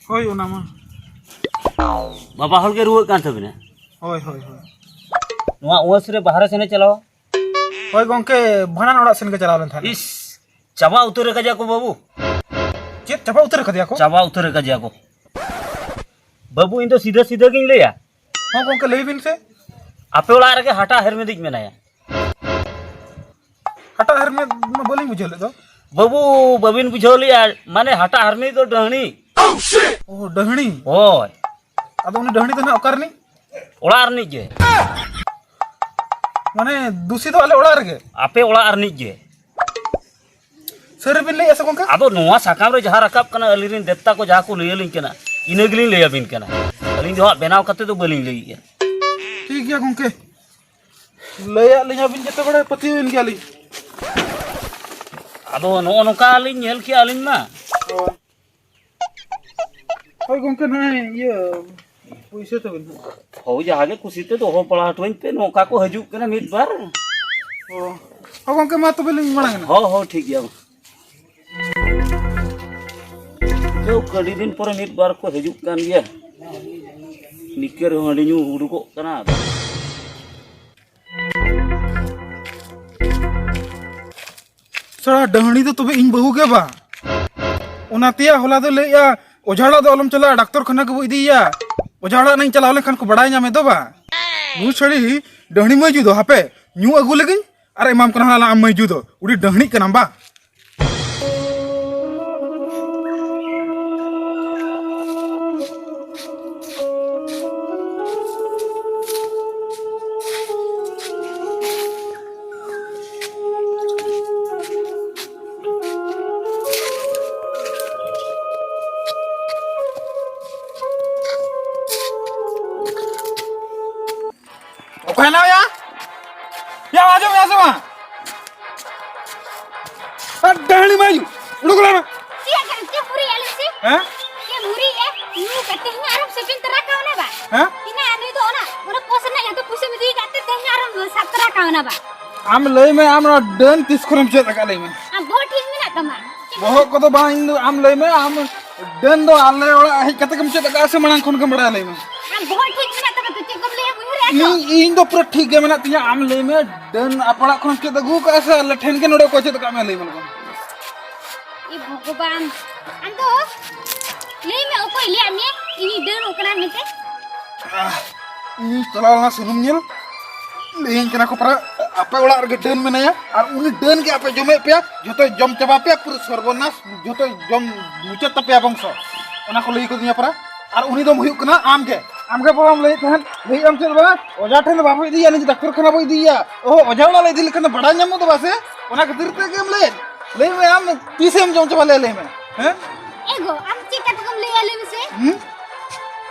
ᱦᱳᱭ, ᱚᱱᱟ ᱢᱟ᱾ ᱵᱟᱵᱟ ᱦᱚᱲ ᱜᱮ ᱨᱩᱣᱟᱹᱜ ᱠᱟᱱ ᱛᱟᱵᱤᱱᱟ᱾ ᱦᱳᱭ, ᱦᱳᱭ, ᱦᱳᱭ᱾ ᱱᱚᱣᱟ ᱩᱢᱟᱹᱥ ᱨᱮ ᱵᱟᱦᱨᱮ ᱥᱮᱱᱮ ᱪᱟᱞᱟᱣᱟ? ᱦᱳᱭ ᱜᱚᱝᱠᱮ, ᱵᱷᱟᱸᱰᱟᱱ ᱚᱲᱟᱜ ᱥᱮᱱ ᱜᱮ ᱪᱟᱞᱟᱣ ᱞᱮᱱ ᱛᱟᱦᱮᱸᱱᱟ᱾ ᱤᱥ, ᱪᱟᱵᱟ ᱩᱛᱟᱹᱨ ᱟᱠᱟᱫᱮᱭᱟ ᱠᱚ ᱵᱟᱹᱵᱩ᱾ ᱪᱮᱫ, ᱪᱟᱵᱟ ᱩᱛᱟᱹᱨ ᱟᱠᱟᱫᱮᱭᱟ ᱠᱚ? ᱪᱟᱵᱟ ᱩᱛᱟᱹᱨ ᱟᱠᱟᱫᱮᱭᱟ ᱠᱚ᱾ ᱵᱟᱹᱵᱩ, ᱤᱧ ᱫᱚ ᱥᱤᱫᱷᱟᱹ ᱥᱤᱫᱷᱟᱹ ᱜᱤᱧ ᱞᱟᱹᱭᱟ᱾ ᱦᱚᱸ ᱜᱚᱝᱠᱮ, ᱞᱟᱹᱭ ᱵᱤᱱ ᱥᱮ᱾ ᱟᱯᱮ ᱚᱲᱟᱜ ᱨᱮᱜᱮ ᱦᱟᱴᱟᱜ ᱦᱮᱨᱢᱮᱫᱤᱡ ᱢᱮᱱᱟᱭᱟ᱾ ᱦᱟᱴᱟᱜ ᱦᱮᱨᱢᱮᱫ ᱢᱟ ᱵᱟᱹᱞᱤᱧ ᱵᱩᱡᱷᱟᱹᱣ ᱞᱮᱫ ᱫᱚ᱾ ᱵᱟᱹᱵᱩ, ᱵᱟᱹᱵᱤᱱ ᱵᱩᱡᱷᱟᱹᱣ ᱞᱮᱜᱼᱟ? ᱢᱟᱱᱮ ᱦᱟᱴᱟᱜ ᱦᱮᱨᱢᱮᱫ ᱫᱚ ᱰᱟᱹᱦᱬᱤ᱾ ᱚ, ᱰᱟᱹᱦᱬᱤ᱾ ᱦᱳᱭ᱾ ᱟᱫᱚ ᱩᱱᱤ ᱰᱟᱹᱦᱬᱤ ᱫᱚ ᱱᱟᱦᱟᱜ ᱚᱠᱟ ᱨᱤᱱᱤᱡ? ᱚᱲᱟᱜ ᱨᱤᱱᱤᱡ ᱜᱮ᱾ ᱢᱟᱱᱮ ᱫᱩᱥᱤ ᱫᱚ ᱟᱞᱮ ᱚᱲᱟᱜ ᱨᱮᱜᱮ? ᱟᱯᱮ ᱚᱲᱟᱜ ᱨᱤᱱᱤᱡ ᱜᱮ᱾ ᱥᱟᱹᱨᱤ ᱵᱤᱱ ᱞᱟᱹᱭᱮᱫᱼᱟ ᱥᱮ ᱜᱚᱝᱠᱮ? ᱟᱫᱚ ᱱᱚᱣᱟ ᱥᱟᱠᱟᱢ ᱨᱮ ᱡᱟᱦᱟᱸ ᱨᱟᱠᱟᱵ ᱠᱟᱱᱟ, ᱟᱹᱞᱤᱧ ᱨᱮᱱ ᱫᱮᱵᱛᱟ ᱠᱚ ᱡᱟᱦᱟᱸ ᱠᱚ ᱞᱟᱹᱭ ᱟᱹᱞᱤᱧ ᱠᱟᱱᱟ, ᱤᱱᱟᱹ ᱜᱮᱞᱤᱧ ᱞᱟᱹᱭ ᱟᱹᱵᱤᱱ ᱠᱟᱱᱟ᱾ ᱟᱹᱞᱤᱧ ᱫᱚ ᱦᱟᱸᱜ ᱵᱮᱱᱟᱣ ᱠᱟᱛᱮ ᱫᱚ ᱵᱟᱹᱞᱤᱧ ᱞᱟᱹᱭᱮᱜᱼᱟ᱾ ᱴᱷᱤᱠ ᱜᱮᱭᱟ ᱜᱚᱝᱠᱮ, ᱞᱟᱹᱭᱟᱫ ᱞᱤᱧᱟ ᱵᱤᱱ ᱡᱮᱛᱮ ᱵᱮᱲᱟ, ᱯᱟᱹᱛᱭᱟᱹᱣ ᱮᱱ ᱜᱮᱭᱟᱞᱤᱧ᱾ ᱟᱫᱚ ᱱᱚᱜᱼᱚ ᱱᱚᱝᱠᱟ ᱞᱤᱧ ᱧᱮᱞ ᱠᱮᱜᱼᱟ ᱟᱹᱞᱤᱧ ᱢᱟ᱾ ᱦᱳᱭ ᱜᱚᱝᱠᱮ, ᱱᱚᱜᱼᱚᱭ ᱤᱭᱟᱹ ᱯᱩᱭᱥᱟᱹ ᱛᱟᱵᱮᱱ ᱦᱟᱸᱜ᱾ ᱦᱳᱭ, ᱡᱟᱦᱟᱸ ᱜᱮ ᱠᱩᱥᱤᱛᱮ ᱫᱚᱦᱚ ᱵᱟᱲᱟ ᱦᱚᱴᱚᱣᱟᱹᱧ ᱯᱮ, ᱱᱚᱝᱠᱟ ᱠᱚ ᱦᱤᱡᱩᱜ ᱠᱟᱱᱟ ᱢᱤᱫ ᱵᱟᱨ᱾ ᱚ, ᱦᱳᱭ ᱜᱚᱝᱠᱮ, ᱢᱟ ᱛᱚᱵᱮ ᱞᱤᱧ ᱢᱟᱲᱟᱝ ᱮᱱᱟ᱾ ᱦᱳᱭ, ᱦᱳᱭ, ᱴᱷᱤᱠ ᱜᱮᱭᱟ᱾ ᱛᱚ, ᱟᱹᱰᱤ ᱫᱤᱱ ᱯᱚᱨᱮ ᱢᱤᱫ ᱵᱟᱨ ᱠᱚ ᱦᱤᱡᱩᱜ ᱠᱟᱱ ᱜᱮᱭᱟ᱾ ᱱᱤᱠᱟᱹ ᱨᱮᱦᱚᱸ ᱦᱟᱺᱰᱤ ᱧᱩ ᱩᱰᱩᱠᱚᱜ ᱠᱟᱱᱟ᱾ ᱥᱟᱞᱟ ᱰᱟᱹᱦᱬᱤ ᱫᱚ ᱛᱚᱵᱮ ᱤᱧ ᱵᱟᱹᱦᱩ ᱜᱮ ᱵᱟ? ᱚᱱᱟᱛᱮᱭᱟ ᱦᱚᱞᱟ ᱫᱚ ᱞᱟᱹᱭᱮᱜᱼᱟ, ᱚᱡᱷᱟ ᱚᱲᱟᱜ ᱫᱚ ᱟᱞᱚᱢ ᱪᱟᱞᱟᱜᱼᱟ, ᱰᱟᱠᱛᱚᱨ ᱠᱷᱟᱱᱟ ᱜᱮᱵᱚ ᱤᱫᱤᱭᱮᱭᱟ᱾ ᱚᱡᱷᱟ ᱚᱲᱟᱜ ᱱᱟᱧ ᱪᱟᱞᱟᱣ ᱞᱮᱱᱠᱷᱟᱱ ᱠᱚ ᱵᱟᱲᱟᱭ ᱧᱟᱢᱮ ᱫᱚ ᱵᱟ? ᱱᱩᱭ ᱥᱟᱹᱲᱤ ᱰᱟᱹᱦᱬᱤ ᱢᱟᱹᱭ ᱡᱩ ᱫᱚ, ᱦᱟᱯᱮ, ᱧᱩ ᱟᱹᱜᱩ ᱞᱮᱜᱤᱧ, ᱟᱨ ᱮᱢᱟᱢ ᱠᱟᱱᱟ ᱦᱟᱸᱜ ᱟᱢ ᱢᱟᱹᱭ ᱡᱩ ᱫᱚ᱾ ᱩᱰᱤ ᱰᱟᱹᱦᱬᱤᱜ ᱠᱟᱱᱟᱢ ᱵᱟ? ᱚᱠᱚᱭ ᱦᱮᱱᱟᱭᱟ? ᱭᱟ, ᱟᱸᱡᱚᱢ ᱢᱮ ᱥᱮ ᱵᱟᱝ? ᱟᱨ ᱰᱟᱹᱦᱬᱤ ᱢᱟᱹᱭ, ᱩᱰᱩᱠ ᱞᱟᱝ ᱢᱮ᱾ ᱪᱮᱫ ᱠᱟᱱᱟ? ᱪᱮᱫ ᱵᱷᱩᱨᱤ ᱟᱞᱮ ᱥᱮ? ᱦᱮᱸ? ᱪᱮᱫ ᱵᱷᱩᱨᱤ ᱮ? ᱧᱩ ᱠᱟᱛᱮ ᱦᱚᱸ ᱟᱨᱦᱚᱸ ᱥᱮᱯᱮᱧ ᱛᱚᱨᱟ ᱠᱟᱣᱱᱟ ᱵᱟ? ᱦᱮᱸ? ᱤᱱᱟᱹ ᱱᱩᱭ ᱫᱚ ᱚᱱᱟ, ᱚᱱᱟ ᱯᱚᱭᱥᱟ ᱨᱮᱱᱟᱜ ᱡᱚᱛᱚ ᱯᱩᱭᱥᱟᱹᱢ ᱤᱫᱤ ᱠᱟᱜ ᱛᱮ ᱛᱮᱦᱮᱧ ᱟᱨᱦᱚᱸ ᱥᱟᱵ ᱛᱚᱨᱟ ᱠᱟᱣᱱᱟ ᱵᱟ? ᱟᱢ ᱞᱟᱹᱭ ᱢᱮ, ᱟᱢ ᱱᱚᱣᱟ ᱰᱟᱹᱱ ᱛᱤᱥ ᱠᱷᱚᱱᱮᱢ ᱪᱮᱫ ᱟᱠᱟᱫ, ᱞᱟᱹᱭ ᱢᱮ᱾ ᱟᱢ ᱵᱚᱦᱚᱜ ᱴᱷᱤᱠ ᱢᱮᱱᱟᱜ ᱛᱟᱢᱟ? ᱵᱚᱦᱚᱜ ᱠᱚᱫᱚ ᱵᱟᱝ, ᱤᱧ ᱫᱚ ᱟᱢ ᱞᱟᱹᱭ ᱢᱮ, ᱟᱢ ᱰᱟᱹᱱ ᱫᱚ ᱟᱞᱮ ᱚᱲᱟᱜ ᱦᱮᱡ ᱠᱟᱛᱮ ᱜᱮᱢ ᱪᱮᱫ ᱟᱠᱟᱫᱼᱟ ᱥᱮ ᱢᱟᱲᱟᱝ ᱠᱷᱚᱱ ᱜᱮᱢ ᱵᱟᱲᱟᱭᱟ? ᱞᱟᱹᱭ ᱢᱮ᱾ ᱟᱢ ᱵᱚᱦᱚᱜ ᱴᱷᱤᱠ ᱢᱮᱱᱟᱜ ᱛᱟᱢᱟ ᱛᱚ, ᱪᱮᱫ ᱠᱚᱢ ᱞᱟᱹᱭᱟ ᱩᱭᱦᱟᱹᱨᱮᱜᱼᱟ ᱛᱚ? ᱤᱧ, ᱤᱧ ᱫᱚ ᱯᱩᱨᱟᱹ ᱴᱷᱤᱠ ᱜᱮ ᱢᱮᱱᱟᱜ ᱛᱤᱧᱟ᱾ ᱟᱢ ᱞᱟᱹᱭ ᱢᱮ, ᱰᱟᱹᱱ ᱟᱯᱮ ᱚᱲᱟᱜ ᱠᱷᱚᱱᱮᱢ ᱪᱮᱫ ᱟᱹᱜᱩ ᱟᱠᱟᱫᱼᱟ ᱥᱮ ᱟᱞᱮ ᱴᱷᱮᱱ ᱜᱮ ᱱᱚᱰᱮ ᱚᱠᱚᱭ ᱪᱮᱫ ᱟᱠᱟᱫ ᱢᱮᱭᱟ? ᱞᱟᱹᱭ ᱢᱮ ᱞᱚᱜᱚᱱ᱾ ᱮ ᱵᱷᱚᱜᱚᱵᱟᱱ, ᱟᱢ ᱫᱚ ᱞᱟᱹᱭ ᱢᱮ, ᱚᱠᱚᱭ ᱞᱟᱹᱭᱟᱫ ᱢᱮᱭᱟ ᱤᱧᱤᱧ ᱰᱟᱹᱱ ᱠᱟᱱᱟ ᱢᱮᱱᱛᱮ? ᱟᱦ, ᱤᱧᱤᱧ ᱪᱟᱞᱟᱣ ᱞᱮᱱᱟ ᱥᱩᱱᱩᱢ ᱧᱮᱞ, ᱞᱟᱹᱭᱟᱹᱧ ᱠᱟᱱᱟ ᱠᱚ ᱯᱟᱨᱟ ᱟᱯᱮ ᱚᱲᱟᱜ ᱨᱮᱜᱮ ᱰᱟᱹᱱ ᱢᱮᱱᱟᱭᱟ, ᱟᱨ ᱩᱱᱤ ᱰᱟᱹᱱ ᱜᱮ ᱟᱯᱮ ᱡᱚᱢᱮᱫ ᱯᱮᱭᱟ, ᱡᱚᱛᱚᱭ ᱡᱚᱢ ᱪᱟᱵᱟ ᱯᱮᱭᱟ, ᱯᱩᱨᱟᱹ ᱥᱚᱨᱵᱚᱱᱟᱥ, ᱡᱚᱛᱚᱭ ᱡᱚᱢ ᱢᱩᱪᱟᱹᱫ ᱛᱟᱯᱮᱭᱟ ᱵᱚᱝᱥᱚ᱾ ᱚᱱᱟ ᱠᱚ ᱞᱟᱹᱭ ᱠᱟᱫᱤᱧᱟ ᱯᱟᱨᱟ᱾ ᱟᱨ ᱩᱱᱤ ᱫᱚᱢ ᱦᱩᱭᱩᱜ ᱠᱟᱱᱟ ᱟᱢ ᱜᱮ᱾ ᱟᱢ ᱜᱮ ᱯᱟᱨᱟᱢ ᱞᱟᱹᱭᱮᱫ ᱛᱟᱦᱮᱸᱫ, ᱞᱟᱹᱭᱮᱫ ᱟᱢ ᱪᱮᱫ ᱵᱟᱝ, ᱚᱡᱷᱟ ᱴᱷᱮᱱ ᱫᱚ ᱵᱟᱵᱚ ᱤᱫᱤᱭᱟ, ᱱᱤᱡᱮ ᱰᱟᱠᱛᱚᱨ ᱠᱷᱟᱱᱟ ᱵᱚ ᱤᱫᱤᱭᱟ᱾ ᱚᱦᱚ, ᱚᱡᱷᱟ ᱚᱲᱟᱜ ᱞᱮ ᱤᱫᱤ ᱞᱮᱠᱷᱟᱱ ᱫᱚ ᱵᱟᱲᱟᱭ ᱧᱟᱢᱚᱜ ᱫᱚ ᱵᱟᱝ ᱥᱮ? ᱚᱱᱟ ᱠᱷᱟᱹᱛᱤᱨ ᱛᱮᱜᱮᱢ ᱞᱟᱹᱭᱮᱫ᱾ ᱞᱟᱹᱭ ᱢᱮ, ᱟᱢ ᱛᱤᱥᱮᱢ ᱡᱚᱢ ᱪᱟᱵᱟ ᱞᱮᱭᱟ, ᱞᱟᱹᱭ ᱢᱮ᱾ ᱦᱮᱸ? ᱮ ᱜᱚ, ᱟᱢ ᱪᱮᱫ ᱠᱟᱛᱷᱟ ᱠᱚᱢ ᱞᱟᱹᱭᱟ, ᱞᱟᱹᱭ ᱢᱮᱥᱮ? ᱦᱩᱸ?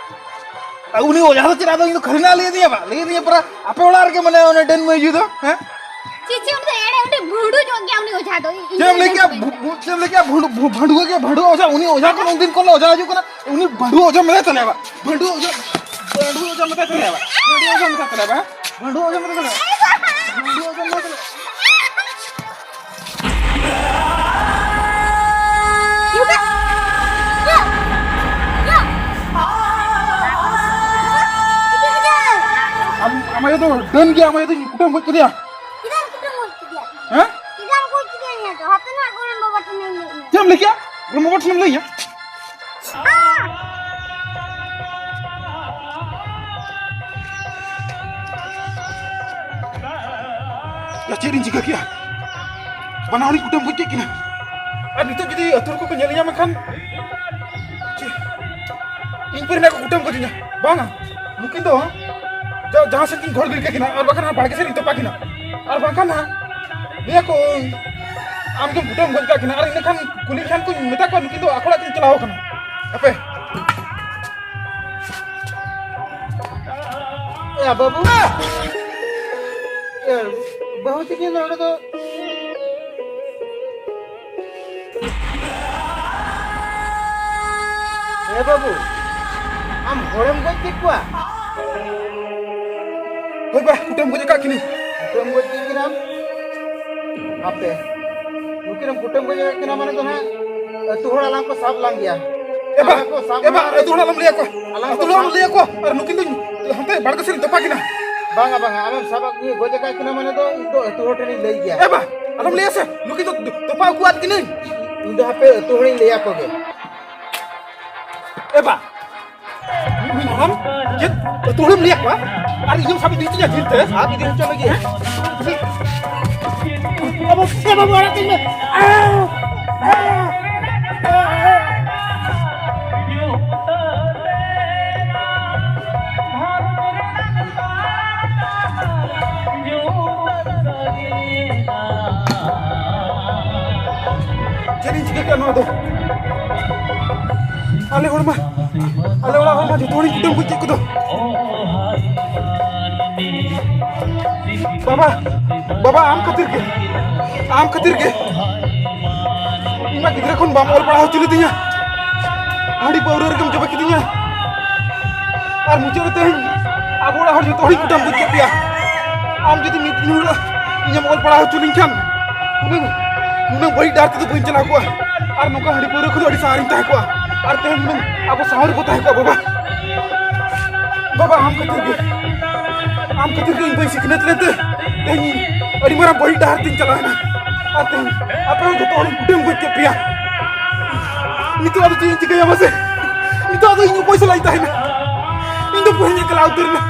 ᱟᱨ ᱩᱱᱤ ᱚᱡᱷᱟ ᱫᱚ ᱪᱮᱫ ᱟᱫᱚ ᱤᱧ ᱫᱚ ᱠᱷᱟᱹᱞᱤ ᱱᱟᱜ ᱞᱟᱹᱭ ᱟᱫᱤᱧᱟ ᱵᱟ? ᱞᱟᱹᱭ ᱟᱫᱤᱧᱟ ᱯᱟᱨᱟ, ᱟᱯᱮ ᱚᱲᱟᱜ ᱨᱮᱜᱮ ᱢᱟᱱᱮ ᱩᱱᱤ ᱰᱟᱹᱱ ᱢᱟᱹᱭᱡᱩ ᱫᱚ, ᱦᱮᱸ? ᱪᱮᱫ, ᱪᱮᱫ, ᱩᱱᱤ ᱫᱚ ᱮᱲᱮ, ᱩᱱᱤ ᱵᱷᱩᱸᱰᱩ ᱧᱚᱜ ᱜᱮᱭᱟ, ᱩᱱᱤ ᱚᱡᱷᱟ ᱫᱚ᱾ ᱤᱧ ᱪᱮᱫ ᱮᱢ ᱫᱚ ᱞᱟᱹᱭ ᱠᱮᱜᱼᱟ? ᱵᱷᱩ-, ᱵᱷᱩ-, ᱪᱮᱫ ᱮᱢ ᱞᱟᱹᱭ ᱠᱮᱜᱼᱟ? ᱵᱷᱩᱸᱰᱩ, ᱵᱷᱩ-, ᱵᱷᱟᱹᱰᱩᱣᱟᱹ ᱜᱮ, ᱵᱷᱟᱹᱰᱩᱣᱟᱹ ᱚᱡᱷᱟ, ᱩᱱᱤ ᱚᱡᱷᱟ ᱠᱷᱚᱱ ᱩᱱᱫᱤᱱ ᱠᱷᱚᱱ ᱞᱮ ᱚᱡᱷᱟ ᱦᱤᱡᱩᱜ ᱠᱟᱱᱟ᱾ ᱩᱱᱤ ᱵᱷᱟᱹᱰᱩᱣᱟᱹ ᱚᱡᱷᱟ ᱢᱮᱛᱟᱭ ᱛᱟᱞᱮᱭᱟ ᱵᱟ? ᱵᱷᱟᱹᱰᱩᱣᱟᱹ ᱚᱡᱷᱟ, ᱵᱷᱟᱹᱰᱩᱣᱟᱹ ᱚᱡᱷᱟ ᱢᱮᱛᱟᱭ ᱛᱟᱞᱮᱭᱟ ᱵᱟ? ᱵᱷᱟᱹᱰᱩᱣᱟᱹ ᱚᱡᱷᱟ ᱢᱮᱛᱟᱭ ᱛᱟᱞᱮᱭᱟ ᱵᱟ? ᱵᱷᱟᱹᱰᱩᱣᱟᱹ ᱚᱡᱷᱟ ᱢᱮᱛᱟᱭ ᱛᱟᱞᱮᱭᱟ ᱵᱟ? ᱟᱢ, ᱟᱢ ᱟᱭᱳ ᱫᱚ ᱰᱟᱹᱱ ᱜᱮᱭᱟ, ᱟᱢ ᱟᱭᱳ ᱫᱚᱧ ᱠᱩᱴᱟᱹᱢ ᱜᱚᱡ ᱠᱮᱫᱮᱭᱟ᱾ ᱪᱮᱫᱟᱜ ᱮᱢ ᱠᱩᱴᱟᱹᱢ ᱜᱚᱡ ᱠᱮᱫᱮᱭᱟ? ᱦᱮᱸ? ᱪᱮᱫᱟᱜ ᱮᱢ ᱜᱚᱡ ᱠᱮᱫᱮᱭᱟ? ᱤᱧ ᱫᱚ ᱦᱟᱯᱮ ᱱᱟᱦᱟᱜ ᱜᱚᱲᱚᱢ ᱵᱟᱵᱟ ᱴᱷᱮᱱᱤᱧ ᱞᱟᱹᱭ ᱧᱚᱜ᱾ ᱪᱮᱫ ᱮᱢ ᱞᱟᱹᱭ ᱠᱮᱜᱼᱟ? ᱜᱚᱲᱚᱢ ᱵᱟᱵᱟ ᱴᱷᱮᱱᱮᱢ ᱞᱟᱹᱭ ᱧᱚᱜ? ᱭᱟ, ᱪᱮᱫ ᱤᱧ ᱪᱤᱠᱟᱹ ᱠᱮᱜᱼᱟ? ᱵᱟᱱᱟ ᱦᱚᱲᱤᱧ ᱠᱩᱴᱟᱹᱢ ᱜᱚᱡ ᱠᱮᱫ ᱠᱤᱱᱟ᱾ ᱟᱨ ᱱᱤᱛᱚᱜ ᱡᱩᱫᱤ ᱟᱹᱛᱩ ᱦᱚᱲ ᱠᱚᱠᱚ ᱧᱮᱞ ᱧᱟᱢ ᱠᱷᱟᱱ, ᱪᱮᱫ? ᱤᱧ ᱯᱟᱹᱨᱤ ᱱᱟᱜ ᱠᱚ ᱠᱩᱴᱟᱹᱢ ᱜᱚᱡᱤᱧᱟ᱾ ᱵᱟᱝᱟ, ᱱᱩᱠᱤᱱ ᱫᱚ ᱡᱟ-, ᱡᱟᱦᱟᱸ ᱥᱮᱫ ᱠᱤᱱ ᱜᱚᱦᱚᱲ ᱜᱤᱰᱤ ᱠᱟᱹᱠᱤᱱᱟ, ᱟᱨ ᱵᱟᱠᱷᱟᱱ ᱦᱟᱸᱜ ᱵᱟᱲᱜᱮ ᱥᱮᱫ ᱤᱧ ᱛᱚᱯᱟ ᱠᱤᱱᱟ᱾ ᱟᱨ ᱵᱟᱝᱠᱷᱟᱱ ᱦᱟᱸᱜ ᱞᱟᱹᱭᱟ ᱠᱚ, ᱟᱢ ᱜᱮᱢ ᱠᱩᱴᱟᱹᱢ ᱜᱚᱡ ᱠᱟᱜ ᱠᱤᱱᱟ᱾ ᱟᱨ ᱤᱱᱟᱹ ᱠᱷᱟᱱ ᱠᱩᱞᱤ ᱠᱷᱟᱱ ᱠᱚᱧ ᱢᱮᱛᱟ ᱠᱚᱣᱟ, ᱱᱩᱠᱤᱱ ᱫᱚ ᱟᱠᱚ ᱚᱲᱟᱜ ᱠᱤᱱ ᱪᱟᱞᱟᱣ ᱠᱟᱱᱟ᱾ ᱦᱟᱯᱮ᱾ ᱮ ᱵᱟᱹᱵᱩ, ᱮ ᱵᱟᱹᱦᱩ ᱛᱤᱠᱤᱱ ᱱᱚᱰᱮ ᱫᱚ᱾ ᱮ ᱵᱟᱹᱵᱩ, ᱟᱢ ᱦᱚᱲᱮᱢ ᱜᱚᱡ ᱠᱮᱫ ᱠᱚᱣᱟ? ᱦᱳᱭ ᱵᱟ, ᱠᱩᱴᱟᱹᱢ ᱜᱚᱡ ᱟᱠᱟᱫ ᱠᱤᱱᱟᱹᱧ᱾ ᱠᱩᱴᱟᱹᱢ ᱜᱚᱡ ᱠᱮᱫ ᱠᱤᱱᱟᱢ? ᱦᱟᱯᱮ, ᱱᱩᱠᱤᱱᱮᱢ ᱠᱩᱴᱟᱹᱢ ᱜᱚᱡ ᱟᱠᱟᱫ ᱠᱤᱱᱟ ᱢᱟᱱᱮ ᱫᱚ ᱱᱟᱦᱟᱜ ᱟᱹᱛᱩ ᱦᱚᱲ ᱟᱞᱟᱝ ᱠᱚ ᱥᱟᱵ ᱞᱟᱝ ᱜᱮᱭᱟ᱾ ᱮ ᱵᱟ, ᱮ ᱵᱟ, ᱟᱹᱛᱩ ᱦᱚᱲ ᱟᱞᱚᱢ ᱞᱟᱹᱭ ᱟᱠᱚᱣᱟ᱾ ᱟᱹᱛᱩ ᱦᱚᱲ ᱟᱞᱚᱢ ᱞᱟᱹᱭ ᱟᱠᱚᱣᱟ᱾ ᱟᱨ ᱱᱩᱠᱤᱱ ᱫᱚ ᱦᱟᱱᱛᱮ ᱵᱟᱲᱜᱮ ᱥᱮᱫ ᱤᱧ ᱛᱚᱯᱟ ᱠᱤᱱᱟ᱾ ᱵᱟᱝᱟ, ᱵᱟᱝᱟ, ᱟᱢᱮᱢ ᱥᱟᱵ ᱟᱠᱟᱫ ᱠᱤᱱᱟ, ᱜᱚᱡ ᱟᱠᱟᱫ ᱠᱤᱱᱟ ᱢᱟᱱᱮ ᱫᱚ ᱤᱧ ᱫᱚ ᱟᱹᱛᱩ ᱦᱚᱲ ᱴᱷᱮᱱᱤᱧ ᱞᱟᱹᱭ ᱜᱮᱭᱟ᱾ ᱮ ᱵᱟ, ᱟᱞᱚᱢ ᱞᱟᱹᱭᱟ ᱥᱮ, ᱱᱩᱠᱤᱱ ᱫᱚ ᱛᱚᱯᱟ ᱟᱹᱜᱩᱣᱟᱫ ᱠᱤᱱᱟᱹᱧ᱾ ᱤᱧ ᱫᱚ ᱦᱟᱯᱮ ᱟᱹᱛᱩ ᱦᱚᱲᱤᱧ ᱞᱟᱹᱭ ᱟᱠᱚ ᱜᱮ᱾ ᱮ ᱵᱟ, ᱢᱤᱫ ᱦᱟᱲᱟᱢ ᱪᱮᱫ ᱟᱹᱛᱩ ᱦᱚᱲᱮᱢ ᱞᱟᱹᱭ ᱟᱠᱚᱣᱟ? ᱟᱨ ᱤᱧᱮᱢ ᱥᱟᱵ ᱤᱫᱤ ᱦᱚᱪᱚᱧᱟ ᱡᱤᱞ ᱛᱮ? ᱥᱟᱵ ᱤᱫᱤ ᱦᱚᱪᱚ ᱞᱟᱹᱜᱤᱫ᱾ ᱵᱟᱹᱵᱩ, ᱮ ᱵᱟᱹᱵᱩ, ᱟᱲᱟᱜ ᱠᱟᱹᱧ ᱢᱮ᱾ ᱪᱮᱫ ᱤᱧ ᱪᱤᱠᱟᱹ ᱠᱮᱫᱟ ᱱᱚᱣᱟ ᱫᱚ? ᱟᱞᱮ ᱦᱚᱲ ᱢᱟ, ᱟᱞᱮ ᱚᱲᱟᱜ ᱦᱚᱲ ᱢᱟ ᱡᱚᱛᱚ ᱦᱚᱲᱤᱧ ᱠᱩᱴᱟᱹᱢ ᱜᱚᱡ ᱠᱮᱫ ᱠᱚᱫᱚ᱾ ᱵᱟᱵᱟ, ᱵᱟᱵᱟ, ᱟᱢ ᱠᱷᱟᱹᱛᱤᱨ ᱜᱮ, ᱟᱢ ᱠᱷᱟᱹᱛᱤᱨ ᱜᱮ᱾ ᱤᱧ ᱢᱟ ᱜᱤᱫᱽᱨᱟᱹ ᱠᱷᱚᱱ ᱵᱟᱢ ᱚᱞ ᱯᱟᱲᱦᱟᱣ ᱦᱚᱪᱚ ᱞᱤᱫᱤᱧᱟ᱾ ᱦᱟᱺᱰᱤ ᱯᱟᱹᱣᱨᱟᱹ ᱨᱮᱜᱮᱢ ᱡᱚᱵᱮ ᱠᱤᱫᱤᱧᱟ᱾ ᱟᱨ ᱢᱩᱪᱟᱹᱫ ᱨᱮ ᱛᱮᱦᱮᱧ ᱟᱵᱚ ᱚᱲᱟᱜ ᱦᱚᱲ ᱡᱚᱛᱚ ᱦᱚᱲᱤᱧ ᱠᱩᱴᱟᱹᱢ ᱜᱚᱡ ᱠᱮᱫ ᱯᱮᱭᱟ᱾ ᱟᱢ ᱡᱩᱫᱤ ᱢᱤᱫ ᱫᱤᱱ ᱦᱤᱞᱳᱜ ᱤᱧᱮᱢ ᱚᱞ ᱯᱟᱲᱦᱟᱣ ᱦᱚᱪᱚ ᱞᱤᱧ ᱠᱷᱟᱱ, ᱦᱩᱱᱟᱹᱝ, ᱦᱩᱱᱟᱹᱝ ᱵᱟᱹᱲᱤᱡ ᱰᱟᱦᱟᱨ ᱛᱮᱫᱚ ᱵᱟᱹᱧ ᱪᱟᱞᱟᱣ ᱠᱚᱜᱼᱟ᱾ ᱟᱨ ᱱᱚᱝᱠᱟ ᱦᱟᱺᱰᱤ ᱯᱟᱹᱣᱨᱟᱹ ᱠᱷᱚᱱ ᱫᱚ ᱟᱹᱰᱤ ᱥᱟᱦᱟ ᱨᱤᱧ ᱛᱟᱦᱮᱸ ᱠᱚᱜᱼᱟ᱾ ᱟᱨ ᱛᱮᱦᱮᱧ ᱦᱩᱱᱟᱹᱝ ᱟᱵᱚ ᱥᱟᱶ ᱨᱮᱵᱚ ᱛᱟᱦᱮᱸ ᱠᱚᱜᱼᱟ ᱵᱟᱵᱟ᱾ ᱵᱟᱵᱟ, ᱟᱢ ᱠᱷᱟᱹᱛᱤᱨ ᱜᱮ, ᱟᱢ ᱠᱷᱟᱹᱛᱤᱨ ᱜᱮ ᱤᱧ ᱵᱟᱹᱧ ᱥᱤᱠᱷᱱᱟᱹᱛ ᱞᱮᱱᱛᱮ ᱛᱮᱦᱮᱧ ᱟᱹᱰᱤ ᱢᱟᱨᱟᱝ ᱵᱟᱹᱲᱤᱡ ᱰᱟᱦᱟᱨ ᱛᱤᱧ ᱪᱟᱞᱟᱣ ᱮᱱᱟ᱾ ᱟᱨ ᱛᱮᱦᱮᱧ ᱟᱯᱮ ᱦᱚᱸ ᱡᱚᱛᱚ ᱦᱚᱲᱤᱧ ᱠᱩᱴᱟᱹᱢ ᱜᱚᱡ ᱠᱮᱫ ᱯᱮᱭᱟ᱾ ᱱᱤᱛᱚᱜ ᱟᱫᱚ ᱪᱮᱫ ᱤᱧ ᱪᱤᱠᱟᱹᱭᱟ ᱢᱟᱥᱮ? ᱱᱤᱛᱚᱜ ᱟᱫᱚ ᱤᱧ ᱚᱠᱚᱭ ᱥᱟᱞᱟᱜ ᱤᱧ ᱛᱟᱦᱮᱱᱟ? ᱤᱧ ᱫᱚ ᱵᱟᱹᱧ ᱮᱠᱞᱟ ᱩᱛᱟᱹᱨ ᱮᱱᱟ᱾